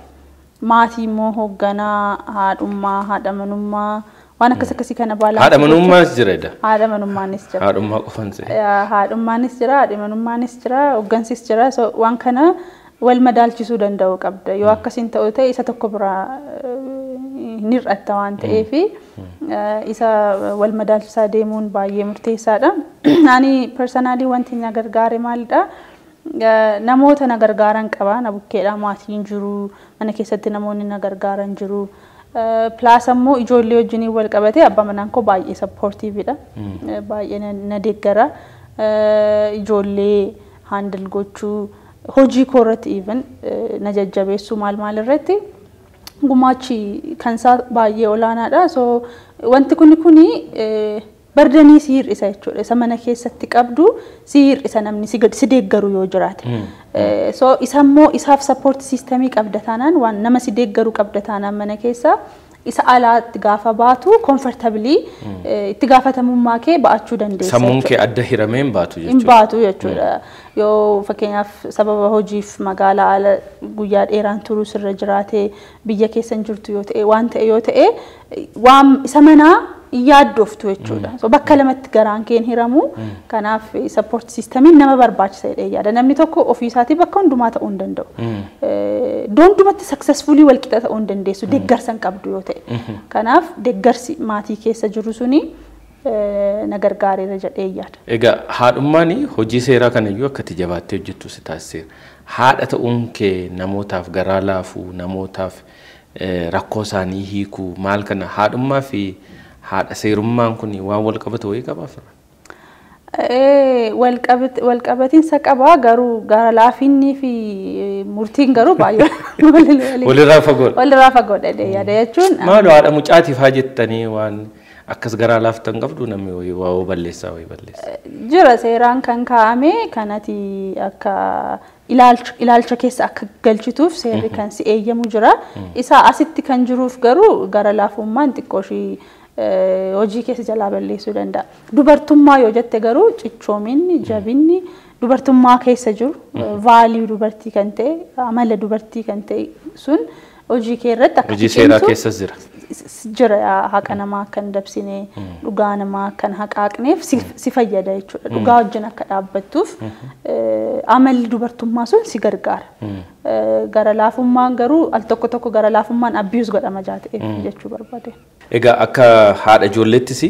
Maatii immoo hoogganaa, haadhummaa, haadha manummaa waan akkas akkasii kana balance. Haadha manummaas jira edda. Haadha manummaanis jira. Haadhummaa qofan se'e. Haadhummaanis jira, haadha manummaanis jira, hooggansis jira. So waan kana wal madaalchisuu danda'uu qabda. Yoo akkasiin ta'u ta'e isa tokko biraa hin hir'atta waan ta'eef isa wal madaalchisaa deemuun baay'ee murteessaadha. Ani personally wanti na gargaare maalidha? Namoota na gargaaran qaba. Na bukkeedha maatiin jiru, mana keessatti namoonni na gargaaran jiru. Plus ammoo ijoollee wajjiniin wal qabatee abbaa manaan koo baay'ee supportiveidha. Baay'ee na deeggara. Ijoollee handle gochuu, hojii koo irratti even na jajjabeessuu, maal maal irratti gumaachi kan isaa baay'ee olaanaadha. So wanti kuni burdenii si hir'isa jechuudha. Isa mana keessatti qabdu si hir'isa namni si deeggaru yoo jiraate. So isa immoo isaaf support systemii qabda taanaan, waan nama si deeggaru qabda taanaan, mana keessa isa alaatti gaafa baatu comfortably itti gaafatamummaa kee ba'achuu dandeessa. Sammuun kee adda hiramee hin baatu Hin jechuudha. baatu jechuudha. Yoo fakkeenyaaf sababa hojiif magaalaa ala guyyaa dheeraan turuu sirra jiraate, biyya keessa hin jirtu yoo ta'e, waan ta'e yoo ta'e, waan isa manaa hin yaaddoftu jechuudha. So bakka lamatti garaan keen hiramu. Kanaaf support systemiin nama barbaachisa jedhee yaada. Namni tokko ofii isaatii bakka hundumaa ta'uu hin danda'u. Iddoo hundumatti successfully wal qixa ta'uu hin dandeessu deeggarsa hin qabdu yoo ta'e. Kanaaf deeggarsi maatii keessa jiru suni na gargaareera jedhee yaada. Egaa haadhummaan hojii seeraa kanayyuu akka ati jabaattee hojjettu si taasiseera. Haadha ta'uun kee namootaaf garaa laafuu, namootaaf rakkoo isaanii hiikuu, maal kana haadhummaa fi haadha seerummaan kun waan wal qabatu wayii qabaa, Fira? Walqabatiinsa qabaa, garuu gara laafinnii fi murtiin garuu baay'ee Walirraa fagoodha. Walirraa fagoodha jedhee yaada jechuun. Maaloo, haadha mucaatiif haa jettanii waan akkas garaa laaftan qabdu? Namni wayii waa balleessaa wayii balleessa. Jira, seeraan kan kaa'ame kanati akka ilaalcha keessa akka galchituuf seerri kan si eeyyamu jira. Isa asitti kan jiruuf garuu gara laafummaan xiqqoo ishii hojii keessa jalaa balleessuu danda'a. Dubartummaa yoo jette garuu cichoominni, jabinni dubartummaa keessa jiru, value dubartii kan ta'e, amala dubartii kan ta'e sun hojii kee irratti akka Hojii seeraa cimtu keessas jira. Jira. Haqa namaa akka hin dabsine, dhugaa namaa akka hin haqaaqneef si fayyada jechuudha. Dhugaa wajjin akka dhaabbattuuf amalli dubartummaa sun si gargaara. Gara laafummaan garuu al tokko tokko gara laafummaan abuse godhama jaa ta'eef jechuu barbaade. Egaa akka haadha ijoolleettis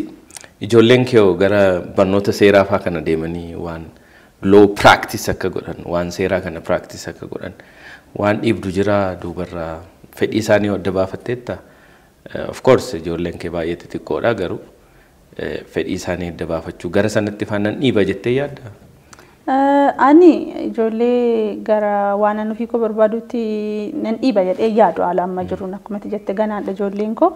ijoolleen kee gara barnoota seeraa faa kana deemanii waan law practice akka godhan, waan seeraa kana practice akka godhan waan dhiibdu jira duubarraa? Fedhii isaanii adda baafatteetta? Of course ijoolleen kee baay'ee xixiqqoodha, garuu fedhii isaanii adda baafachuu gara sanatti faannan dhiiba jettee yaadda? Ani ijoollee gara waan ani ofii koo barbaadutti nan dhiiba jedhee yaadu haala amma jiruun. Akkuma ati jette ganaadha ijoolleen koo.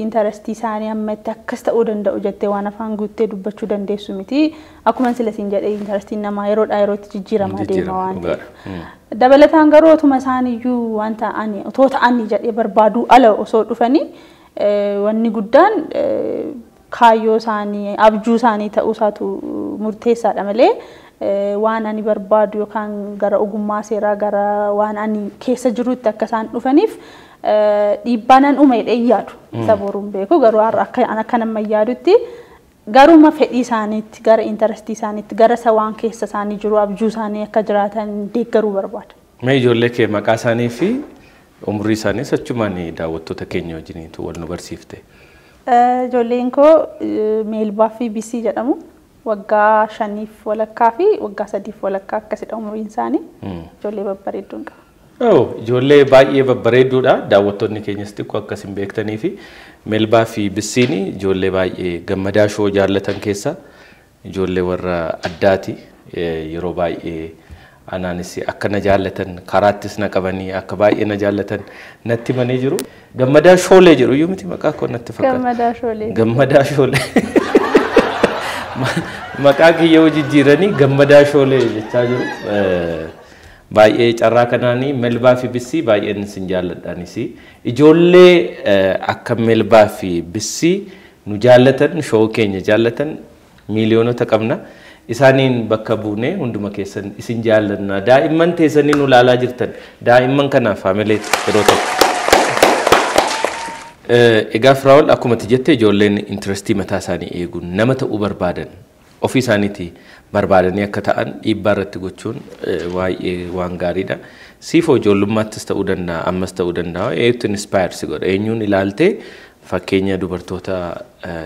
Interestii isaanii ammatti akkas ta'uu danda'u jettee waan afaan guuttee dubbachuu dandeessu miti. Akkuma sila siin jedhee interestiin namaa yeroodhaa yerootti jijjiiramaa deema Jijjiirama, waan ta'eef. Dhugaadha. Dabalataan garuu otuma isaan iyyuu wanta ani otoo ta'anii jedhee barbaaduu ala osoo dhufanii, wanni guddaan kaayyoo isaanii, abjuu isaanii ta'uu isaatu murteessaadha malee waan ani barbaadu yookaan gara ogummaa seeraa, gara waan ani keessa jirutti akka isaan dhufaniif dhiibbaa nan uume jedhee yaadu. Isa boruun beeku, garuu har'a akka nama yaadutti Garuma fedhii isaaniitti, gara intarestii isaaniitti, gara isa waan keessa isaanii jiru, abjuu isaanii akka jiraatan deeggaruu barbaada. Mee ijoollee kee maqaa isaanii fi umurii isaanii achumaan daawwattoota keenya wajjiniitu wal nu barsiifte. Ijoolleen koo Meelbaa fi Bisii jedhamu. Waggaa 5.5 fi waggaa 3.5 akkasidha umuriin isaanii. Ijoollee babbareedduun qaba. Oh, ijoollee baay'ee babbareedduudha. Daawwattoonni keenyas xiqqoo akkas hin beektanii fi Meelbaa fi Bisiin ijoollee baay'ee Gammadaa Shoo jaallatan keessa ijoollee warra addaati. Yeroo baay'ee anaanis akka na jaallatan, karaattis na qabanii akka baay'ee na jaallatan natti himanii jiru. Gammadaa Shoolee jedhu iyyuu miti maqaa koo natti fakkaata. Gammadaa Shoolee. Gammadaa Shoolee. Maqaa kiyyoo jijjiiranii Gammadaa Shoolee jechaa jiru. Baay'ee carraa kanaanii Melbaa fi Bissii baay'een isin jaalladhaanis. Ijoollee akka Melbaa fi Bissii nu jaallatan, shoo keenya jaallatan miiliyoonota qabna. Isaaniin bakka buunee hunduma keessan isin jaallanna. Daa'imman teessanii nu ilaalaa jirtan. Daa'imman kanaaf haamilee yeroo tokko. Egaa Firaa'ol, akkuma ati jette, ijoolleen intirestii mataa isaanii eeguun nama ta'uu barbaadan ofii isaaniitii barbaadanii akka ta'an dhiibbaa irratti gochuun baay'ee waan gaariidha. Siifoo ijoollummaattis ta'uu danda'a, ammas ta'uu danda'a. Eenyutu inspire si godha? Eenyuun ilaaltee fakkeenya dubartoota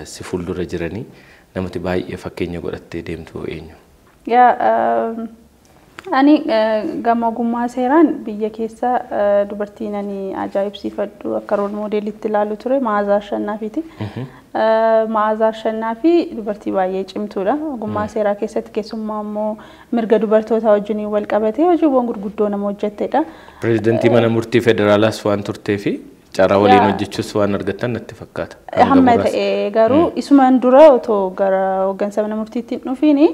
si fuuldura jiranii namatti baay'ee fakkeenya godhattee deemtu eenyu? Yaa, ani gama ogummaa seeraan biyya keessa dubartiin ani ajaa'ibsiifadhu, akka role modelitti ilaalu ture, Ma'aazaa Ashannaafiiti. Ma'aazaa Ashannaafi dubartii baay'ee cimtuudha. Ogummaa seeraa keessatti, keessumaa immoo mirga dubartootaa wajjin wal qabatee hojiiwwan gurguddoo nama hojjettedha. Pireezidantii mana murtii federaalaas waan turtee fi carraa waliin hojjechuus waan argattan natti fakkaata. Hanga Hamma muraasa. ta'e garuu isumaan dura otoo gara hooggansa mana murtiitti hin dhufiini,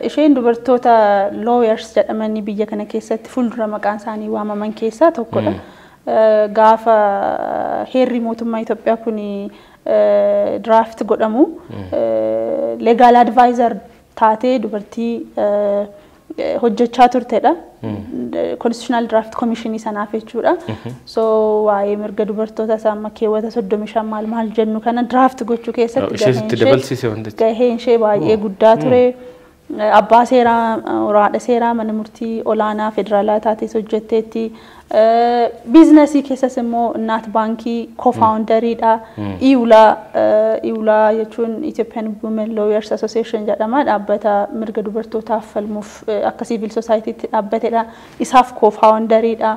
isheen dubartoota lawyers jedhamanii biyya kana keessatti fuuldura maqaan isaanii waamaman keessaa tokkodha. Gaafa heerri mootummaa Itoophiyaa kun draft godhamu legal advisor taatee dubartii hojjechaa turtedha. Constitutional Draft Commission sanaaf jechuudha. So waa'ee mirga dubartoota isaa amma keewwata 35 maal maal jennu kana draft gochuu keessatti Ishees itti dabalsiise wantichi. gaheen ishee baay'ee guddaa ture. Abbaa seeraa, haadha seeraa mana murtii olaanaa federaalaa taates hojjetteetti. Biizinasii keessas immoo Innaat Baankii co-founderiidha. EWLA, EWLA jechuun Ethiopian Women Lawyers Association jedhama. Dhaabbata mirga dubartootaaf falmuuf akka civil societytti dhaabbatedha. Isaaf co-founderiidha.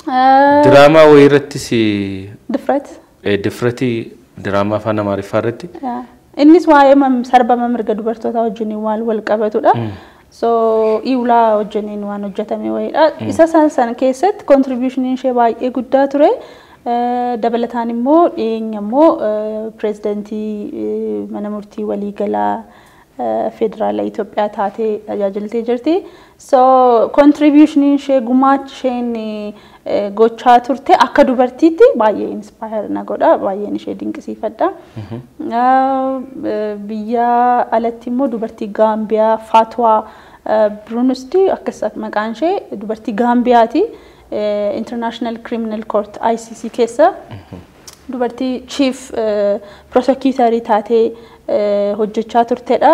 Diraamaa wayii irrattis Difret. Difratii diraamaa afaan Amaariffaa irratti. Innis waa'ee sarbama mirga dubartootaa wajjin waan wal qabatudha. So EWLA wajjiniin waan hojjetame wayiidha. Isa san keessatti contributioniin ishee baay'ee guddaa ture. Dabalataan immoo dhiyeenya immoo pireezidantii mana murtii waliigalaa federaala Itoophiyaa taatee tajaajiltee jirti. So contributioniin ishee, gumaachi isheen gochaa turte akka dubartiitti baay'ee inspire na godha, baay'een ishee dinqisiifadha. Biyya alatti immoo dubartii Gaambiyaa, Faatuwaa Birunusti akkas maqaan ishee, dubartii Gaambiyaati. International Criminal Court, ICC keessa dubartii chief prosecutorii taatee hojjechaa turtedha.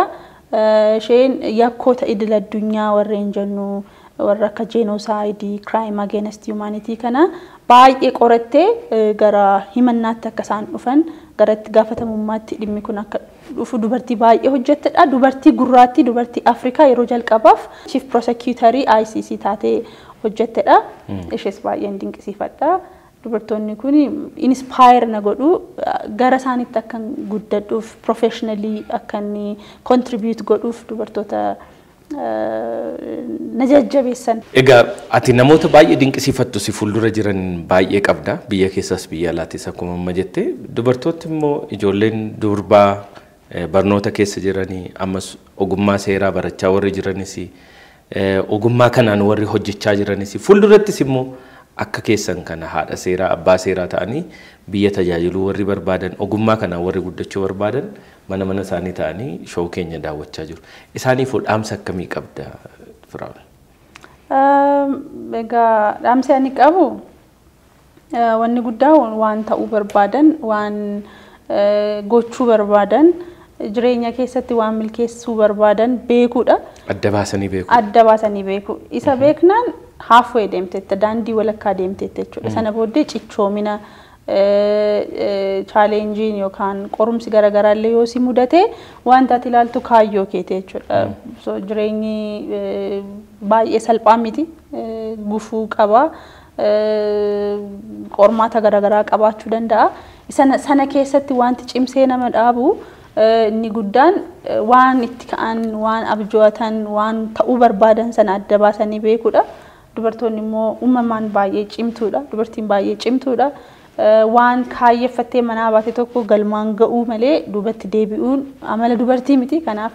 Isheen yakkoota idil addunyaa warreen jennu, warra akka genocide, crime against humanity kana baay'ee qorattee gara himannaatti akka isaan dhufan, gara itti gaafatamummaatti dhimmi kun akka dhufu dubartii baay'ee hojjettedha. Dubartii gurraattii, dubartii Afrikaa yeroo jalqabaaf chief prosecutorii ICC taatee hojjettedha. Ishees baay'een dinqisiifadha. Dubartoonni kun inspire na godhu, gara isaaniitti akkan guddadhuuf, professionally akkan contribute godhuuf dubartoota na jajjabeessan. Egaa ati namoota baay'ee dinqisiifattu si fuuldura jiran baay'ee qabda. Biyya keessas biyya alaatis akkuma amma jette. Dubartooti immoo ijoolleen durbaa barnoota keessa jiranii, ammas ogummaa seeraa barachaa warri jiranis, ogummaa kanaan warri hojjechaa jiranis, fuuldurattis immoo akka keessan kana haadha seeraa, abbaa seeraa ta'anii biyya tajaajiluu warri barbaadan, ogummaa kanaan warri guddachuu barbaadan mana mana isaanii ta'anii showuu keenya daawwachaa jiru. Isaaniif dhaamsa akkamii qabda, Firaa'ol? Egaa dhaamsi ani qabu wanni guddaa waan ta'uu barbaadan, waan gochuu barbaadan Jireenya keessatti waan milkeessuu barbaadan beekuudha. Adda baasanii beeku. Adda baasanii beeku. Isa beeknaan halfway deemteetta, daandii walakkaa deemteetta jechuudha. Sana booddee cichoomina, challengeiin yookaan qorumsi garaagaraa illee yoo si mudate, wanta ati ilaaltu kaayyoo keeti jechuudha. So jireenyi baay'ee salphaa miti. Gufuu qaba. Qormaata garaagaraa qabaachuu danda'a. Sana keessatti wanti cimsee nama dhaabu inni guddaan waan itti ka'an, waan abjootan, waan ta'uu barbaadan sana adda baasanii beekuudha. Dubartoonni immoo uumamaan baay'ee cimtuudha. Dubartiin baay'ee cimtuudha. Waan kaayyeffattee manaa baate tokko galmaan ga'uu malee duubatti deebi'uun amala dubartii miti. Kanaaf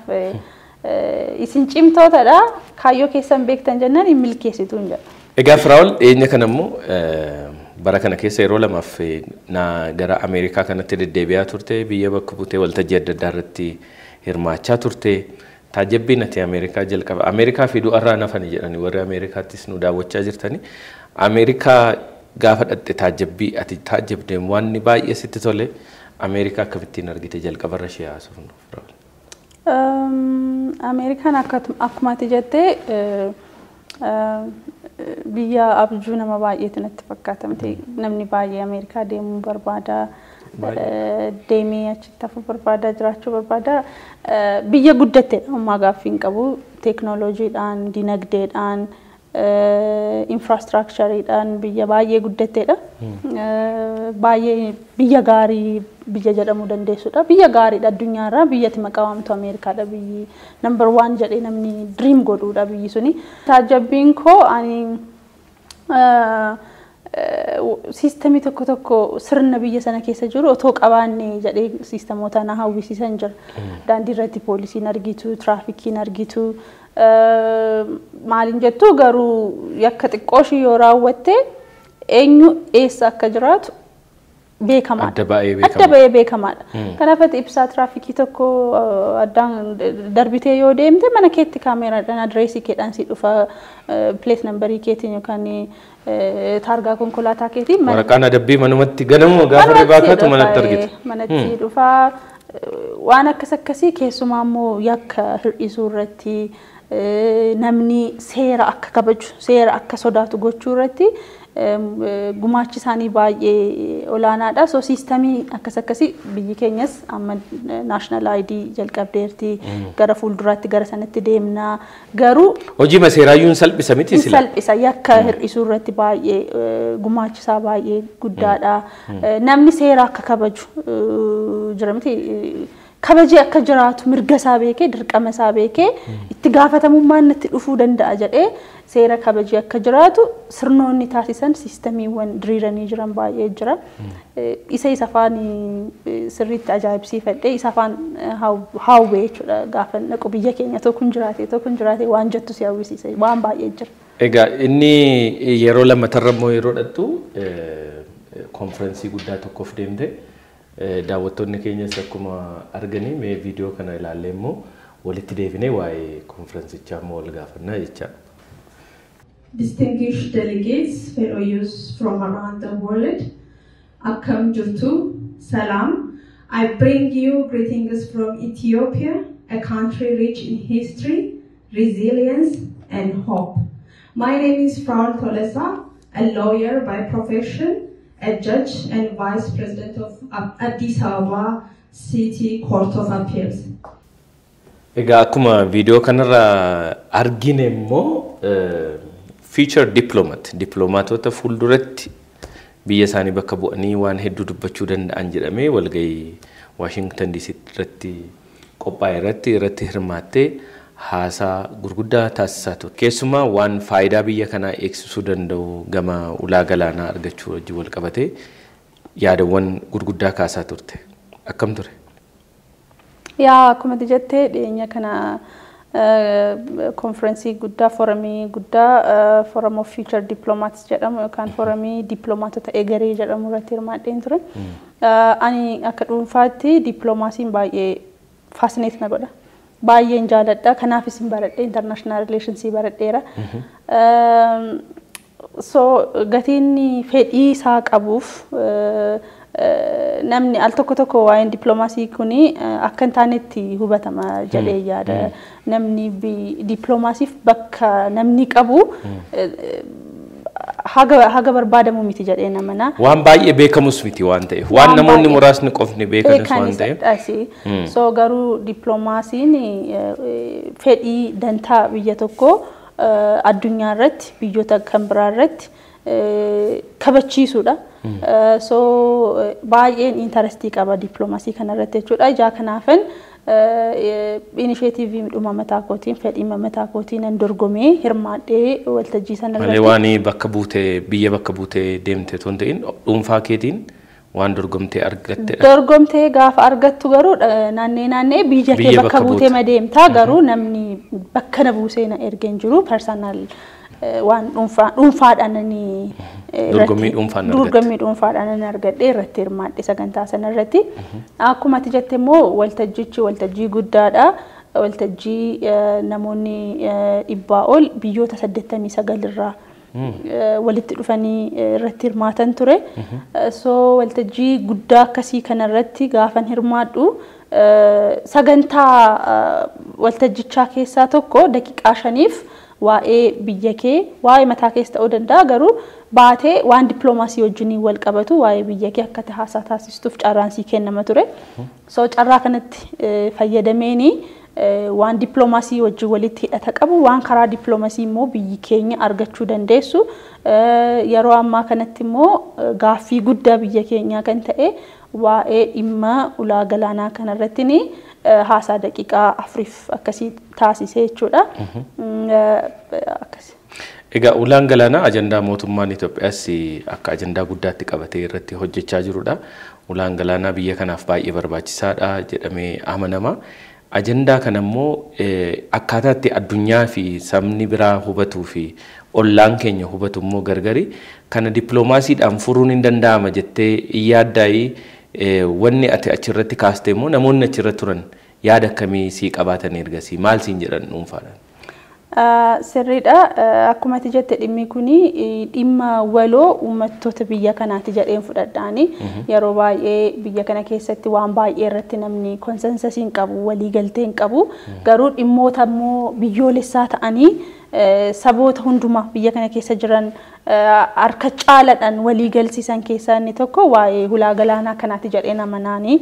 isin cimtootadha. Kaayyoo keessan beektan jennaan hin milkeessituun jedha. Egaa Firaa'ol, dhiyeenya kana immoo bara kana keessa yeroo lamaaf na gara Ameerikaa kanatti deddeebi'aa turte, biyya bakka buutee waltajjii adda addaa irratti hirmaachaa turte. Taajabbiin ati Ameerikaa jalqaba Ameerikaa fi du'arraa nafani jedhani warri Ameerikaattis nu daawwachaa jirtani. Ameerikaa gaafa dhatte taajabbii ati taajabdeen waan baay'ee sitti tole Ameerikaa akkamittiin argite? Jalqabarra ishee haasofnu, Firaa'ol. Ameerikaan akkuma ati jettee biyya abjuu nama baay'eetu natti fakkaata miti. Namni baay'ee Ameerikaa deemuu barbaada. Deemee achitti hafuu barbaada, jiraachuu barbaada. Biyya guddatteedha, ammaa gaaffii hin qabu. Teeknooloojiidhaan, dinagdeedhaan, infrastructureiidhaan biyya baay'ee guddatteedha. Baay'ee biyya gaarii biyya jedhamuu dandeessudha. Biyya gaariidha, addunyaarraa biyyatti maqaa waamtu Ameerikaadha, biyyi number one jedhee namni dream godhuudha biyyi suni. Taajabbiin koo ani systemii tokko tokko, sirna biyya sana keessa jiru otoo qabaanne jedhee systemoota na hawwisiisan jira. Daandii irratti poolisiin argitu, tiraafikiin argitu, maaliin jettu, garuu yakka xiqqoo ishii yoo raawwatte eenyu eessa akka jiraatu beekamaadha. Adda ba'ee Adda beekama. ba'ee beekamaadha. Kanaaf ati ibsaa tiraafikii tokko addaan darbitee yoo deemte, mana keetti kaameeraadhaan adireesii keedhaan si dhufa, plate numberii keetiin yookaan taargaa konkolaataa keetiin Waraqaan adabbii manumatti ganamuma gaafa ribaa kaatu manatti argita. Manatti dhufa. Waan akkas akkasii, keessumaa immoo yakka hir'isuu irratti, namni seera akka kabaju, seera akka sodaatu gochuu irratti gumaachi isaanii baay'ee olaanaadha. So systemii akkas akkasii, biyyi keenyas amma national ID jalqabdeerti, gara fuulduraatti gara sanatti deemna. Garuu Hojii seeraayyuu hin salphisa miti hin sila. salphisa, yakka hir'isuu irratti baay'ee gumaachi isaa baay'ee guddaadha. Namni seera akka kabaju jira miti, kabajee akka jiraatu, mirga isaa beekee, dirqama isaa beekee, itti gaafatamummaan natti dhufuu danda'a jedhee seera kabajee akka jiraatu sirnoonni taasisan, systemiiwwan diriiranii jiran baay'ee jira. Isa afaan sirriitti ajaa'ibsiifadhee, isa afaan hawwee jechuudha, gaafa dhaqu biyya keenya tokko hin jiraate, tokko hin jiraate waan jettu si hawwisiisa, waan baay'ee jira. Egaa inni yeroo lammatarra immoo yeroo dhattu konferensii guddaa tokkoof deemte, daawwattoonni keenyas akkuma arganii, mee viidiyoo kana ilaallee immoo walitti deebinee waa'ee konferensichaa immoo wal gaafannaa jechaadha. Distinguished delegates, fellow youths from around the world, Akkam jirtu, Salam. I bring you greetings from Ethiopia, a country rich in history, resilience, and hope. My name is Fraol Tolesa, a lawyer by profession, a judge and vice president of Addis Ababa City Court of Appeals. Egaa akkuma viidiyoo kanarraa argine immoo, future diplomat, diplomaatota fuulduratti biyya isaanii bakka bu'anii waan hedduu dubbachuu danda'an jedhamee walgahii Waashingtan DC irratti qophaa'e irratti hirmaattee haasaa gurguddaa taasisaa ture. Keessumaa waan faayidaa biyya kanaa eegsisuu danda'u gama ulaa galaanaa argachuu wajjin wal qabatee yaadawwan gurguddaa kaasaa turte. Akkam ture? Yaa, akkuma ati jettee, dhiyeenya kana konferensii guddaa, forumii guddaa, Forum of Future Diplomats jedhamu yookaan forumii dippiloomaatota egeree jedhamu irratti hirmaadheen ture. Ani akka dhuunfaatti dippiloomaasiin baay'ee fascinate na godha. Baay'een jaaladha. Kanaafis hin baradhe, international relationsii baradheera. So gatiin fedhii isaa qabuuf Namni al tokko tokko waa'een dippiloomaasii kuni akka hin taanetti hubatama jedhee yaada. Namni dippiloomaasiif bakka namni qabu haga barbaadamu miti jedhee namana. Waan baay'ee beekamus miti waan ta'eef, waan namoonni muraasni qofni beekanis waan ta'eef. So garuu dippiloomaasiin fedhii dantaa biyya tokkoo addunyaa irratti, biyyoota kan biraa irratti kabachiisuudha. So baay'een interestii qaba dippiloomaasii kanarratti jechuudha. Ijaa kanaafan initiative dhuma mataa kootiin, fedhii mataa kootiin nan dorgomee hirmaadhee waltajjii sana irratti. Malee waan bakka buutee, biyya bakka buutee deemte otoo hin ta'in, dhuunfaa keetiin waan dorgomtee argattedha. Dorgomtee gaafa argattu garuu naannee naannee biyya kee bakka buutee madeemtaa, garuu namni bakka na buusee na ergeen jiru, personal waan dhuunfaadhaan ani dorgommii dhuunfaan argatte. Dorgommii dhuunfaadhaan ani argadhee irratti hirmaadhe sagantaa sana irratti. Akkuma ati jette immoo waltajjichi waltajjii guddaadha. Waltajjii namoonni 100 ol biyyoota 89 irraa walitti dhufanii irratti hirmaatan ture. So waltajjii guddaa akkasii kanarratti gaafan hirmaadhu, sagantaa waltajjichaa keessaa tokko daqiiqaa 5f waa'ee biyya kee, waa'ee mataa keessa ta'uu danda'a, garuu baatee waan dippiloomaasii wajjiniin wal qabatu waa'ee biyya kee akka haasaa taasistuuf carraan sii kennama ture. So carraa kanatti fayyadameeni waan dippiloomaasii wajjin walitti hidhata qabu, waan karaa dippiloomaasii immoo biyyi keenya argachuu dandeessu, yeroo ammaa kanatti immoo gaaffii guddaa biyya keenyaa kan ta'e waa'ee dhimma ulaa galaanaa kanarratti haasaa daqiiqaa 4 akkasii taasisee jechuudha. Akkasii. Egaa ulaan galaanaa ajandaa mootummaan Itoophiyaas akka ajandaa guddaatti qabatee irratti hojjechaa jirudha. Ulaan galaanaa biyya kanaaf baay'ee barbaachisaadha jedhamee amanama. Ajandaa kana immoo akkaataa itti addunyaa fi sabni biraa hubatuu fi ollaan keenya hubatu immoo gargari. Kana dippiloomaasiidhaan furuun hin danda'ama jettee yaaddaayii, wanni ati achirratti kaaste immoo namoonni achirra turan yaada akkamii sii qabaatan, ergasii maal siin jedhan dhuunfaadhaan? Sirriidha. Akkuma ati jette dhimmi kuni dhimma waloo uummattoota biyya kanaati jedheen fudhadhaani. Yeroo baay'ee biyya kana keessatti waan baay'ee irratti namni consensusii hin qabu, waliigaltee hin qabu. Garuu dhimmoota immoo biyyoolessaa ta'anii saboota hundumaa biyya kana keessa jiran harka caalaadhaan walii galsiisan keessaa inni tokko waa'ee hulaa galaanaa kanaati jedhee amanaani.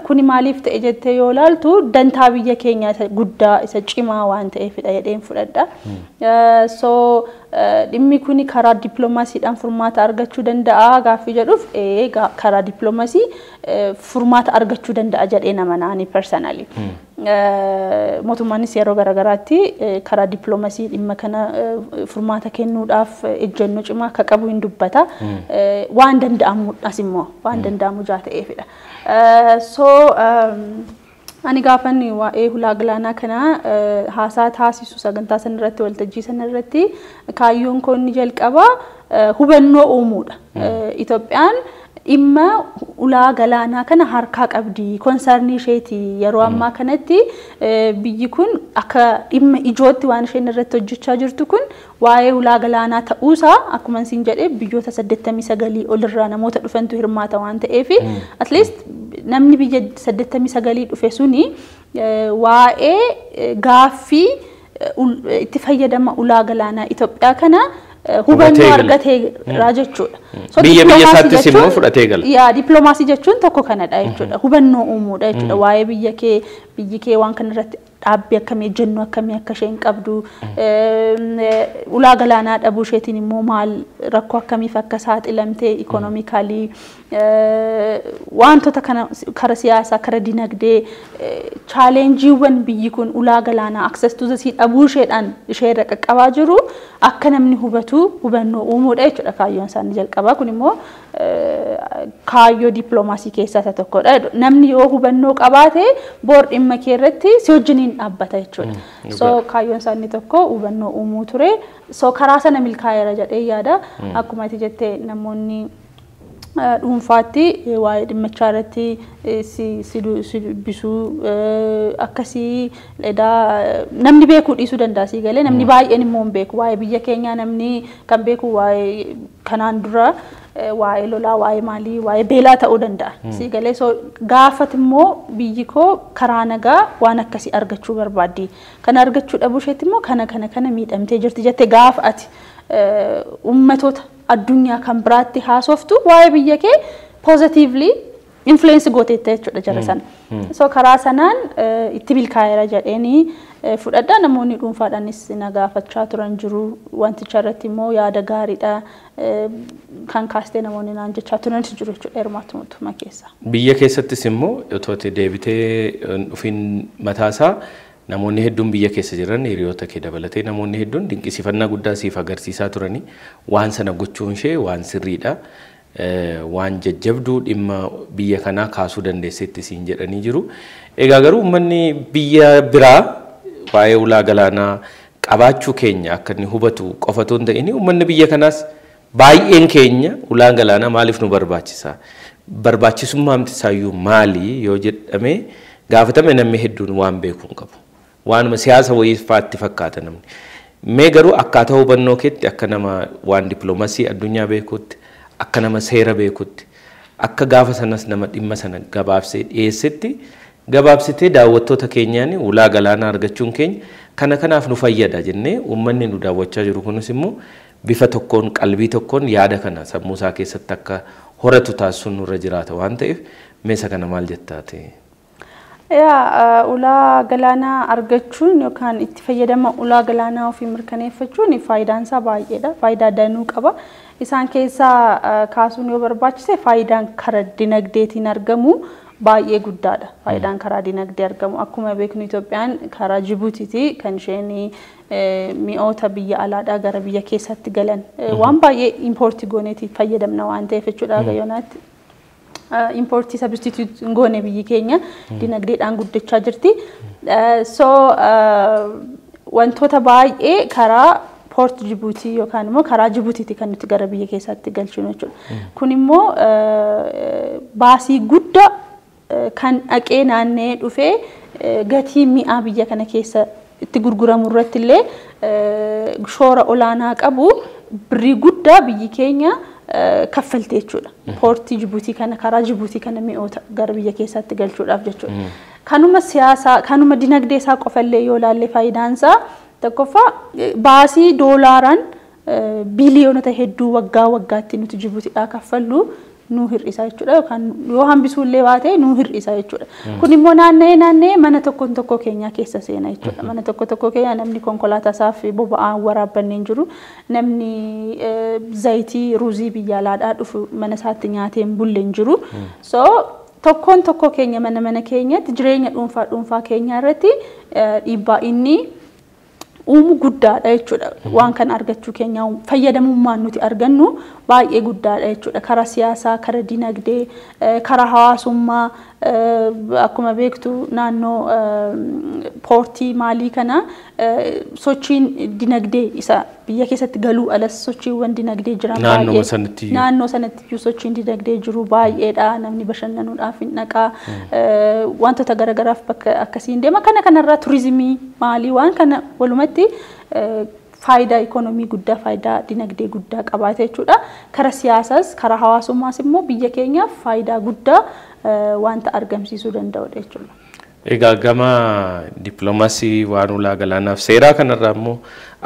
Kuni maaliif ta'e jettee yoo ilaaltu, dantaa biyya keenyaa isa guddaa, isa cimaa waan ta'eefidha jedheen fudhadha. So dhimmi kuni karaa dippiloomaasiidhaan furmaata argachuu danda'a gaaffii jedhuuf, karaa dippiloomaasii furmaata argachuu danda'a jedheen amanaani personally. Mootummaanis yeroo garaagaraatti karaa dippiloomaasii dhimma kana furmaata kennuudhaaf ejjennoo cimaa akka qabu hin dubbata. Waan danda'amudhas immoo waan danda'amu jaa ta'eefidha. So ani gaafan waa'ee hulaa galaanaa kana haasaa taasisu sagantaa sana irratti, waltajjii sana irratti, kaayyoon koo inni jalqabaa hubannoo uumuudha. Itoophiyaan dhimma ulaa galaanaa kana harkaa qabdi. Concernii isheeti yeroo ammaa kanatti biyyi kun akka dhimma ijootti waan isheen irratti hojjechaa jirtu kun waa'ee ulaa galaanaa ta'uusaa, akkuma isin jedhee biyyoota 89 olirraa namoota dhufantu hirmaata waan ta'eef, at least namni biyya 89 dhufe suni waa'ee gaaffii itti fayyadama ulaa galaanaa Itoophiyaa kana hubannoo argateera jechuudha. Biyya biyya isaattis immoo fudhatee gala. Yaa, dippiloomaasii jechuun tokko kanadha jechuudha. Hubannoo uumuudha jechuudha. Waa'ee biyya kee, biyyi kee waan kanarratti dhaabbii akkamii, ejjennoo akkamii akka isheen qabdu, ulaa galaanaa dhabuu isheetiin immoo maal rakkoo akkamiif akka saaxilamte, economically wantoota kana, kara siyaasaa, kara dinagdee challengeiiwwan biyyi kun ulaa galaanaa, access to the sea dhabuu isheedhaan ishee irra qaqqabaa jiru akka namni hubatu hubannoo uumuudha jechuudha kaayyoon isaanii jalqabaa. Kun immoo kaayyoo dippiloomaasii keessaa isa tokkodha. Namni yoo hubannoo qabaate boor dhimma kee irratti si wajjiniin dhaabbata jechuudha. So kaayyoon isaanii tokko hubannoo uumuu ture. So karaa sana milkaa'eera jedhee yaada. Akkuma ati jettee namoonni dhuunfaatti waa'ee dhimmichaa irratti si dubbisuu akkasii edaa namni beekuu dhiisuu danda'a, sii galee namni baay'een immoo hin beeku waa'ee biyya keenyaa. Namni kan beeku waa'ee kanaan dura Waa'ee lolaa, waa'ee maalii, waa'ee beelaa ta'uu danda'a. Si galee, so gaafat immoo biyyi koo karaa nagaa waan akkasii argachuu barbaaddi. Kana argachuu dhabuu isheetti immoo kana kana kana miidhamtee jirti jettee gaafa ati uummatoota addunyaa kan biraatti haasoftu, waa'ee biyya kee positively influence gooteetta jechuudha jara sana. So karaa sanaan itti milkaa'eera jedheenii fudhadha. Namoonni dhuunfaadhaanis na gaafachaa turan jiru. Wanticha irratti immoo yaada gaariidha kan kaastee namoonni naan jechaa turanis jiru jechuudha hirmaatu mootummaa keessa. Biyya keessattis immoo otoo ati deebitee dhufiin mataasaa, namoonni hedduun biyya keessa jiran, hiriyoota kee dabalatee, namoonni hedduun dinqisiifannaa guddaa siif agarsiisaa turanii, waan sana gochuun ishee waan sirriidha. Waan jajjabduu dhimma biyya kanaa kaasuu dandeessetti siin jedhanii jiru. Egaa garuu uummanni biyya biraa waa'ee ulaa galaanaa qabaachuu keenya akka inni hubatu qofa otoo hin ta'in, uummanni biyya kanaas baay'een keenya ulaan galaanaa maaliif nu barbaachisa? Barbaachisummaan isaayyuu maali yoo jedhamee gaafatame, namni hedduun waan beeku hin qabu. Waanuma siyaasa wayii faatti fakkaata namni. Mee garuu akkaataa hubannoo keetti, akka nama waan dippiloomasii addunyaa beekutti, akka nama seera beekutti, akka gaafa sanas nama dhimma sana gabaabsee dhiyeessetti, gabaabsitee daawwattoota keenyaan ulaa galaanaa argachuun keenya kana kanaaf nu fayyada jennee, uummanni nu daawwachaa jiru kunis immoo bifa tokkoon, qalbii tokkoon yaada kana sammuu isaa keessatti akka horatu taasisuun nurra jiraata waan ta'eef, meesa kana maal jettaate? Yaa, ulaa galaanaa argachuun yookaan itti fayyadama ulaa galaanaa ofii mirkaneeffachuun faayidaan isaa baay'eedha. Faayidaa danuu qaba. Isaan keessaa kaasuun yoo barbaachise, faayidaan karaa dinagdeetiin argamu baay'ee guddaadha. Faayidaan karaa dinagdee argamu, akkuma beeknu, Itoophiyaan karaa Jibuutiiti kan isheen mi'oota biyya alaadhaa gara biyya keessatti galan waan baay'ee import gooneeti fayyadamna waan ta'eef jechuudha gayyonaatti. Import substitute goone biyyi keenya dinagdeedhaan guddachaa jirti. So wantoota baay'ee karaa port Jibuutii yookaan immoo karaa Jibuutiiti kan nuti gara biyya keessaatti galchinu jechuudha. Kun immoo baasii guddaa kan dhaqee naannee dhufee gatii mi'aa biyya kana keessa itti gurguramu irratti illee shoora olaanaa qabu, birrii guddaa biyyi keenya kaffalte jechuudha. Poortii Jibuutii kana, karaa Jibuutii kana mi'oota gara biyya keessaatti galchuudhaaf jechuudha. Kanuma siyaasaa, kanuma dinagdee isaa qofallee yoo ilaalle, faayidaan isaa tokkoffaa baasii doolaaraan biiliyoonota hedduu waggaa waggaatti nuti Jibuutiidhaa kaffallu nu hir'isa jechuudha, yookaan yoo hambisuu illee baate nu hir'isa jechuudha. Kun immoo naanna'ee naanna'ee mana tokko tokko keenyaa keessa seena jechuudha. Mana tokko tokko keenya namni konkolaataa isaaf boba'aan waraabbannee hin jiru. Namni zayitii ruuzii biyya alaadhaa dhufu mana isaatti nyaatee hin bulle hin jiru. So tokkoon tokko keenya mana mana keenyatti jireenya dhuunfaa dhuunfaa keenyaa irratti dhiibbaa inni uumu guddaadha jechuudha. Waan kana argachuu keenya fayyadamummaan nuti argannu baay'ee guddaadha jechuudha. Karaa siyaasaa, karaa dinagdee, karaa hawaasummaa, akkuma beektu naannoo poortii maalii kana sochiin dinagdee isa biyya keessatti galuu alas sochiiwwan dinagdee jiran Naannoo sanatti iyyuu. Naannoo sanatti iyyuu sochiin dinagdee jiru baay'eedha. Namni bashannanuudhaaf hin dhaqaa. Wantoota garaagaraaf bakka akkasii hin deema. Kana kanarraa turizimii maalii waan kana walumatti faayidaa ikoonoomii guddaa, faayidaa dinagdee guddaa qabaata jechuudha. Karaa siyaasaas, karaa hawaasummaas immoo biyya keenyaaf faayidaa guddaa wanta argamsiisuu danda'udha jechuudha. Egaa gama dippiloomaasii waan ulaa galaanaaf seeraa kanarraa immoo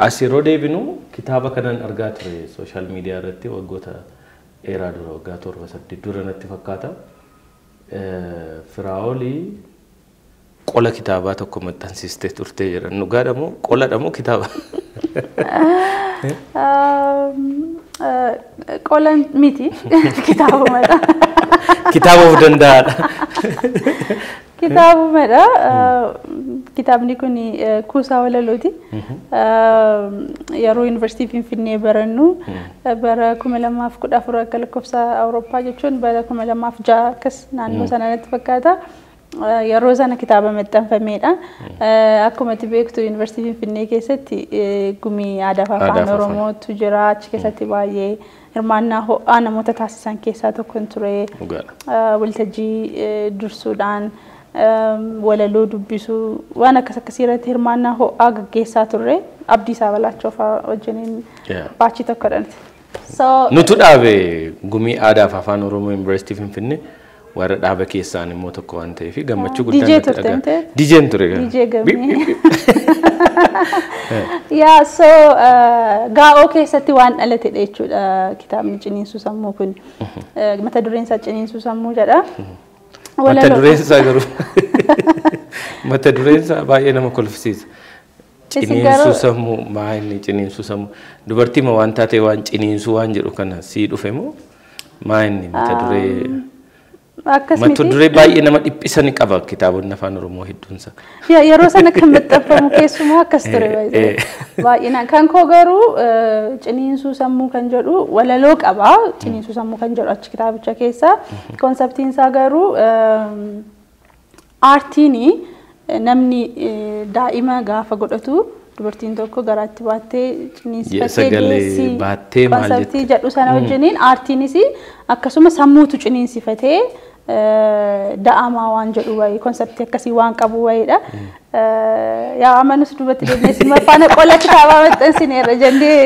as yeroo deebinu, kitaaba kanan argaa ture social media irratti waggoota dheeraa dura, waggaa 7, 8 dura natti fakkaata. Firaa'olii qola kitaabaa tokko maxxansiistee turte jedhan, dhugaadha moo qoladha moo kitaaba? Qola miti, kitaabumadha. Kitaaba of danda'aadha. Kitaabumadha. Kitaabni kun kuusaa walalooti. Yeroo Yuunivarsiitii Finfinnee barannu, bara 2014 akka lakkoofsa Awurooppaa jechuun bara 2006 akkas naannoo sana natti fakkaata. Yeroo sana kitaaba maxxanfamedha. Akkuma ati beektu, Yuunivarsiitii Finfinnee keessatti gumii aadaa fi afaan Oromootu jira. Achi keessatti baay'ee hirmaannaa ho'aa namoota taasisan keessaa tokko ture. Waltajjii dursuudhaan walaloo dubbisuu, waan akkas akkasii irratti hirmaannaa ho'aa gaggeessaa turre. Abdiisaa Balaachoo fa'aa wajjiniin baachii tokkodha. So Nutu dhaabe Gumii Aadaa fi Afaan Oromoo Yuunivarsiitii Finfinnee warra dhaaba keessaan immoo tokko waan ta'eef gammachuu guddaan DJ natti turte dhaga'ama. miti? DJ'n ture. DJ Gammee. Yaa, so gaa'oo keessatti waan dhalatedha jechuudha kitaabni Ciniinsuu Sammuu kun. Mata dureen isaa Ciniinsuu Sammuu jedha. Mata dureen isaa garuu mata dureen isaa baay'ee nama kolfisiisa. Isin Ciniinsuu sammuu, maa inni ciniinsuu sammuu? Dubartii ma waan taate waan ciniinsuu waan jedhu kana sii dhufe moo maa inni mata duree Akkas mata miti. duree baay'ee nama dhiphisani qaba kitaabonni afaan Oromoo hedduunsa. Yaa, yeroo sana kan maxxanfamu keessumaa akkas ture baay'ee. Baay'inaan kan koo garuu Ciniinsuu Sammuu kan jedhu walaloo qaba. Ciniinsuu Sammuu kan jedhu achi kitaabicha keessa. Conceptiin isaa garuu aartiin namni daa'ima gaafa godhatu dubartiin tokko garaatti baattee ciniinsifatee Sagalee deessi. baattee maal Conceptii jette? jedhu sana wajjiniin aartiinis akkasuma sammuutu ciniinsifatee da'amaa waan jedhu wayii, conceptii akkasii waan qabu wayiidha. Yaa, amanus duubatti deemnee sinuma faana qola kitaabaa maxxansineerra jennee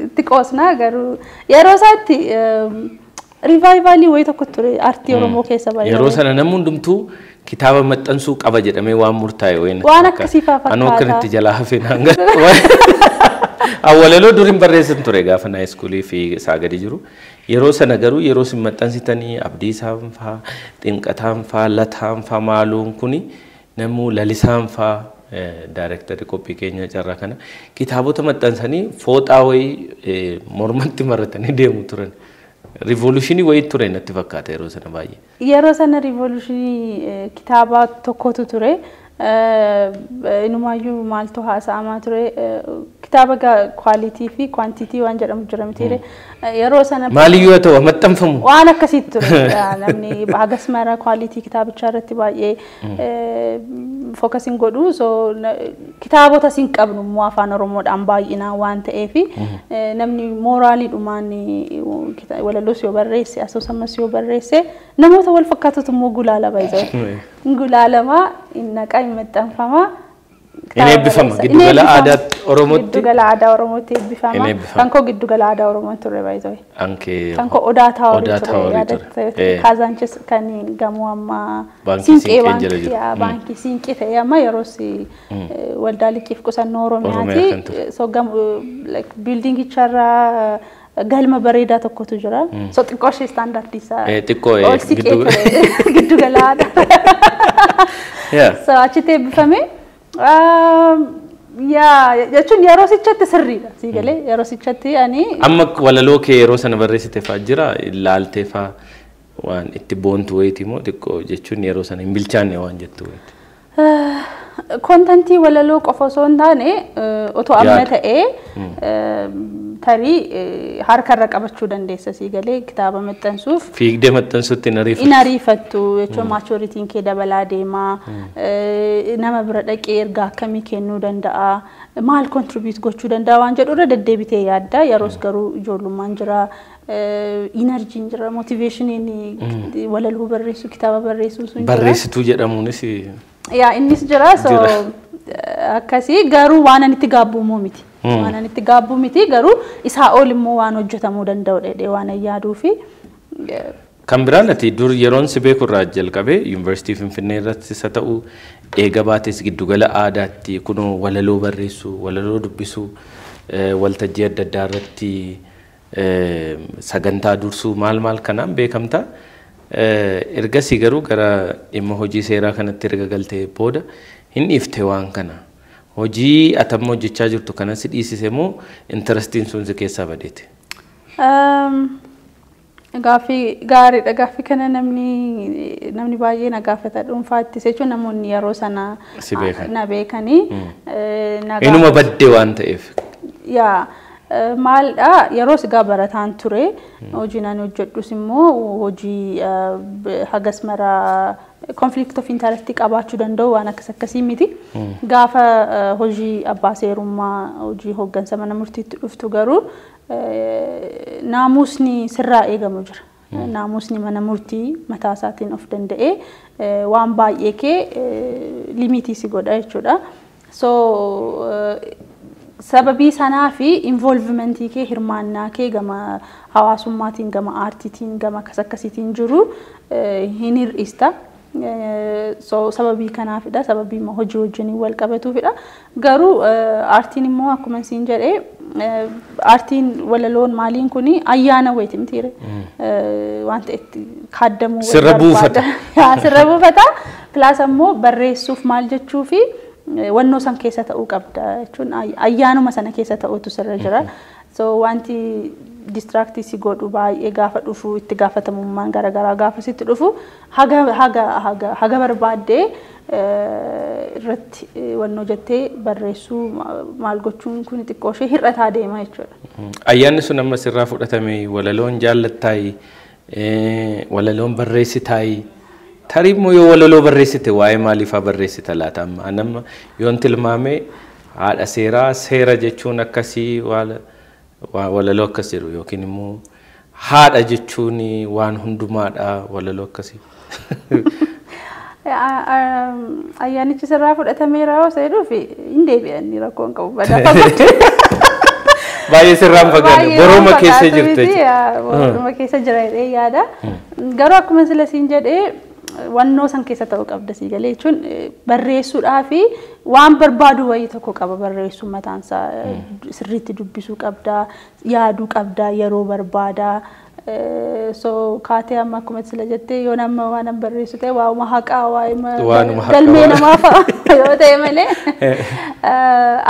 itti qoosna, garuu yeroo isaatti revivalii wayii tokko ture aartii Oromoo keessa baay'ee. Yeroo sana namni hundumtuu kitaaba maxxansuu qaba jedhamee waan murtaa'e wayii natti Waan fakkaata. akkasii faa Anoo fakkaata. akkanatti jalaa hafe naan gara. Awwalaloo duriin barreessan ture gaafa high schoolii fi isaa gadi jiru. Yeroo sana garuu yeroo isin maxxansitanii Abdiisaan faa, Xinqataan faa, Lataan faa, maaluun kuni namuu Lalisaan faa, daayirektarri qophii keenya carraa kana kitaabota maxxansanii fooxaa wayii mormatti maratanii deemu turan. Revolutionii wayii ture natti fakkaata yeroo sana baay'ee. Yeroo sana revolutionii kitaaba tokkotu ture. Inumaayyuu maaltu haasa'amaa ture? Kitaaba quality fi quantity waan jedhamu jira mitiire. Yeroo sana Maaliyyuu haa ta'u maxxanfamu. Waan akkasiitu ture. Namni hagas mara quality kitaabichaa irratti baay'ee focusiin godhu. So kitaabota siin qabnu immoo afaan Oromoodhaan baay'inaan waan ta'eef namni moraliidhumaan walaloos yoo barreesse, asoosamas yoo barreesse, namoota wal fakkaatutu immoo gulaala baay'ee. Gulaalamaa, hin naqaa, hin maxxanfamaa. Hin eebbifama. Giddugala aadaa Oromootti. Giddugala aadaa Oromootti eebbifama. Hin eebbifama. Kan koo giddugala aadaa Oromoo turre baay'ee. Ankee. Kan koo Odaa Taaworii Odaa ture. Taaworii ture. Kaazaanchis kan gamoo amma Baankii Siinqee Siinqee jala jiru. Yaa, baankii Siinqee ta'e amma yeroos waldaa liqiif qusannoo Oromiyaa Oromiyaati. kan ture. So like buildingicharraa galma bareedaa tokkotu jira. So xiqqoo ishee standardii isaa Xiqqoo, ol siqee ture giddugala aadaa. So achitti eebbifame. Yaa, jechuun yeroo sichatti sirriidha. Sii galee, yeroo sichatti ani Amma walaloo kee yeroo sana barreessite fa'aa jira ilaaltee fa'aa waan itti boontu wayiiti moo xiqqoo jechuun yeroo sana hin bilchaanne waan jettu wayiiti? Contentii walaloo qofa osoo hin taane otoo amma Yaada. ta'ee tarii harkarra qabachuu dandeessa, sii galee, kitaaba maxxansuuf. Fiigdee maxxansuutti hin ariifattu. In ariifattu jechuun maturityn kee dabalaa deemaa, nama bira dhaqee ergaa akkamii kennuu danda'a, maal contribute gochuu danda'a waan jedhu irra deddeebitee yaadda. Yeroos garuu ijoollummaan jira, energyn jira, motivationiin walaloo barreessuu, kitaaba barreessuu sun jira. Barreessituu jedhamuunis Yaa, innis jira, so Jira. Akkasii garuu waan ani itti gaabbumuu miti. Waan ani itti gaabbuu miti, garuu isaa ol immoo waan hojjetamuu danda'u dheedhee waan ani yaaduu fi Kan biraan ati dur yeroon si beeku irraa jalqabee yuunivarsiitii Finfinnee irrattis haa ta'u, eega baates giddugala aadaatti kunoo walaloo barreessuu, walaloo dubbisuu, waltajjii adda addaa irratti sagantaa dursuu maal maal kanaan beekamta. Ergasii garuu gara dhimma hojii seeraa kanatti erga galtee booda hin dhiifte waan kana. Hojii atamma hojjechaa jirtu kanas si dhiisise moo interestiin sun si keessaa badeete? Gaaffii gaariidha. Gaaffii kana namni baay'ee na gaafata dhuunfaattis, jechuun namoonni yeroo sana Si beekan. na beekanii na Inuma gaafatu. badde waan ta'eef. Yaa, maalidha, yeroo sigaa barataan ture, hojiin ani hojjedhus immoo hojii hagas mara conflict of interest qabaachuu danda'u waan akkas akkasii miti. Gaafa hojii abbaa seerummaa, hojii hooggansa mana murtiitti dhuftu garuu naamusni sirraa eegamu jira. Naamusni mana murtii mataa isaatiin of danda'ee waan baay'ee kee limitii si godha jechuudha. So Sababii sanaa fi involvementii kee, hirmaannaa kee gama hawaasummaatiin, gama aartiitiin, gama akkas akkasiitiin jiru hin hir'ista. So sababii kanaafidha, sababii hojii wajjin wal qabatuufidha. Garuu aartiin immoo akkuma siin jedhee, aartiin walaloon maaliin kuni ayyaana wayiiti mitiire, wanta itti kaaddamu. Sirra buufata. Sirra buufata. Plus ammoo barreessuuf maal jechuu fi wannoo san keessa ta'uu qabda jechuun ayyaanuma sana keessa ta'utu sirra jira. So wanti distract si godhu baay'ee gaafa dhufu, itti gaafatamummaan garaagaraa gaafa sitti dhufu, haga haga haga haga barbaaddee irratti wannoo jettee barreessuu maal gochuun kun xiqqoo ishee hir'ataa deema jechuudha. Ayyaanni sun amma sirraa fudhatame, walaloon jaallattaayi, walaloon barreessitaayi, tarii immoo yoo walaloo barreessite waa'ee maaliifaa barreessita laata? Amma anamma yoon tilmaame haadha seeraa, seera jechuun akkasii, walaloo akkas jedhu, yookiin immoo haadha jechuun waan hundumaadha, walaloo akkasii. Ayyaanichi sirraa fudhatameera yoo jedhuuf hin deebi'an, rakkoon qabu, badaa. Baay'ee sirraan fagaanne, borooma keessa jirte. Borooma keessa jira jedhee yaada. Garuu akkuma sila siin jedhee, wannoo san keessa ta'uu qabda, sii galee jechuun barreessuudhaa fi waan barbaadu wayii tokko qaba. Barreessuun mataansaa sirriitti dubbisuu qabda, yaaduu qabda, yeroo barbaada. So kaatee amma akkuma sila jettee, yoo nama waan an barreessu ta'e waa'uma haqaa, waa'uma galmee namaa fa'a yoo ta'e malee,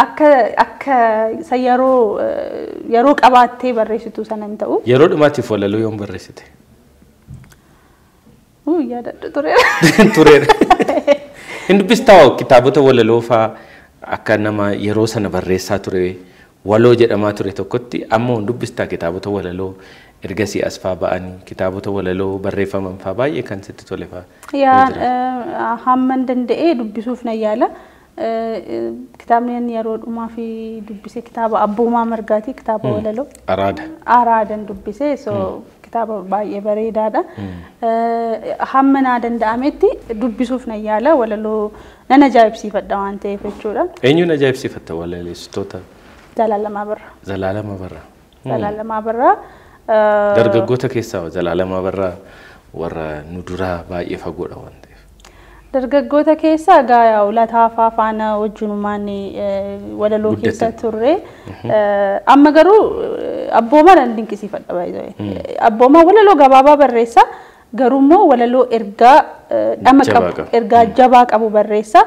akka isa yeroo qabaattee barreessitu sana hin ta'u. Yeroo dhumaatiif walaloo yoom barreessite? Yaadadhu, ture. Tureera. Hin dubbistaa kitaabota walaloo fa'aa? Akka nama yeroo sana barreessaa ture, waloo jedhamaa ture tokkotti, amma hin dubbistaa kitaabota walaloo ergasii as faa ba'anii, kitaabota walaloo barreeffaman faa baay'ee kan sitti tole faa? Yaa, hamman danda'ee dubbisuuf nan yaala. Kitaabni inni yeroo dhumaa fi dubbise kitaaba Abboomaa Margaati, kitaaba walaloo. Araada. Araadan dubbise, so kitaaba baay'ee bareedaadha. Hamma naa danda'ametti dubbisuuf nan yaala, walaloo nan ajaa'ibsiifadha waan ta'eef jechuudha. Eenyuun ajaa'ibsiifatta walaleessitoota? Zalaalam Abarraa. Zalaalam Abarraa. Zalaalam Abarraa. Dargaggoota keessaa Zalaalam Abarraa warra nu duraa baay'ee fagoodha waan ta'eef. Dargaggoota keessaa gaa Lataa faa faana wajjinumaan walaloo keessa turre. Amma garuu Abboomaa nan dinqisiifadha baay'ee. Abboomaa walaloo gabaabaa barreessa. Garuu immoo walaloo ergaa dhama qabu, ergaa jabaa qabu barreessa.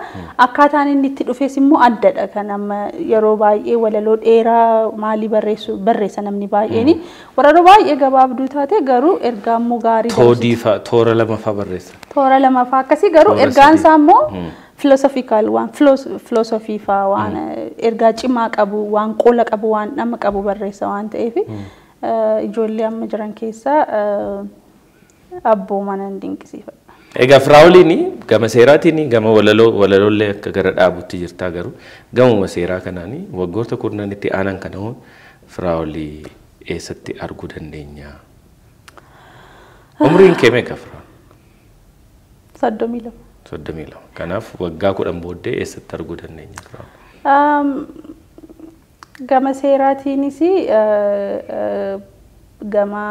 Akkaataan inni itti dhufes immoo addadha. Kan amma yeroo baay'ee walaloo dheeraa maalii barreessu barreessa namni baay'een. Walaloo baay'ee gabaabduu taate garuu ergaa immoo gaarii. Toodii fa'a, toora lama fa'a barreessa. Toora lama fa'a akkasii, garuu ergaan isaa immoo philosophical, waan philosophy fa'aa, waan ergaa cimaa qabu, waan qola qabu, waan dhama qabu barreessa waan ta'eef, ijoollee amma jiran keessaa Abboomaa nan dinqisiifadha. Egaa Firaa'oliin gama seeraatiin, gama walaloo, walaloollee akka gara dhaabutti jirtaa, garuu gamuma seeraa kanaan waggoota 10 itti aanan kana hoo Firaa'olii eessatti arguu dandeenya? Umriin kee meeqa, Firaa'ol? 32. 32. Kanaaf waggaa 10 booddee eessatti arguu dandeenya Firaa'ol? Gama seeraatiinis, gama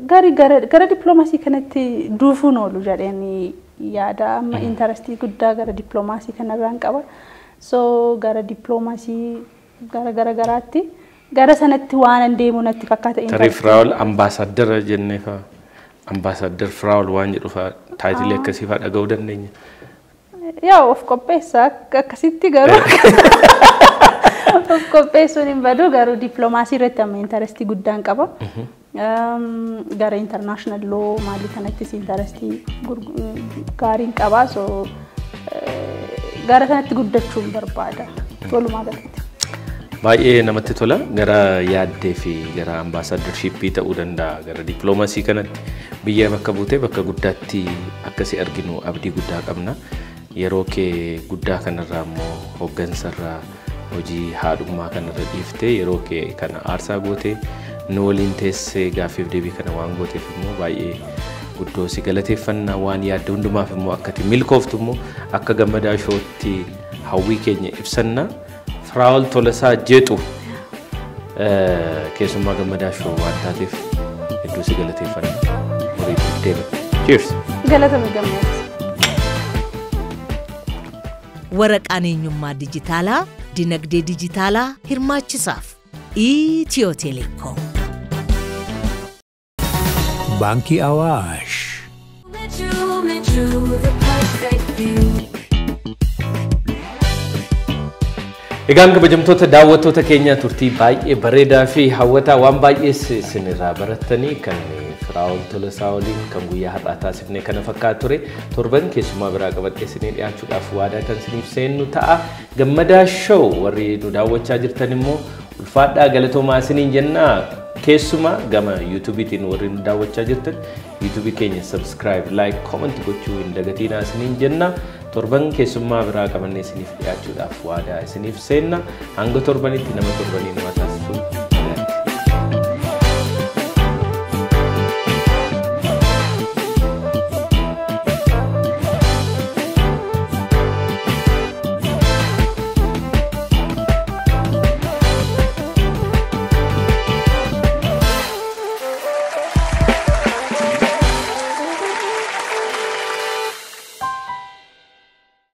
gari gara dippiloomaasii kanatti duufuun oolu jedheen yaada. Amma interestii guddaa gara dippiloomaasii kanarraan qaba. So gara dippiloomaasii gara gara garaatti gara sanatti waan an deemu natti fakkaata. Tarii Firaa'ol ambaasaaddara jennee fa'aa, ambaasaaddar Firaa'ol waan jedhu fa'aa, title akkasii fa'aa dhaga'uu dandeenya. Yaa, of qopheessa akkasitti, garuu of qopheessuun hin badu, garuu dippiloomaasii irratti amma interestii guddaan qaba. Gara international law maalii kanattis interestii gaariin qaba. So gara sanatti guddachuun barbaada walumaa galatti. Baay'ee namatti tola. Gara yaaddee fi gara ambassadorshipii ta'uu danda'a. Gara dippiloomaasii kanatti biyya bakka buutee bakka guddaatti akkasii arginu abdii guddaa qabna. Yeroo kee guddaa kanarraa immoo hooggansarraa, hojii haadhummaa kanarra dhiiftee, yeroo kee kana aarsaa gootee nu waliin teessee gaaffiif deebii kana waan gooteef immoo baay'ee guddoo si galateeffannaa. Waan yaadde hundumaaf immoo akkati milkooftu immoo akka Gammadaa Showtti hawwii keenya ibsanna. Firaa'ol Tolasaa Jeexu keessummaa Gammadaa Show waan taateef hedduu si galateeffanna. Horii deema. Cheers! Galatami Gammadaa. Waraqaan eenyummaa dijitaalaa dinagdee dijitaalaa hirmaachisaaf. Itiyoo Telekoom. Baankii Awaash. Meju, meju, the perfect view. Egaan kabajamtoota daawwattoota keenya, turtii baay'ee bareedaa fi hawwataa waan baay'ees isinirraa barattanii kan Firaa'ol Tolasaa waliin kan guyyaa har'aa taasifne kana fakkaatu ture. Torban keessumaa biraa qabadhee isinii dhiyaachuudhaaf waadaa kan isiniif seennu ta'a. Gammadaa Show warri nu daawwachaa jirtan immoo ulfaadhaa, galatoomaa isiniin jennaa. Keessumaa gama YouTubetiin warri nu daawwachaa jirtan YouTubeii keenya subscribe, like, comment gochuu hin dagatiinaa isiniin jenna. Torban keessummaa biraa qabannee isiniif dhiyaachuudhaaf waadaa isiniif seenna. Hanga torbanitti nama torbanii nama.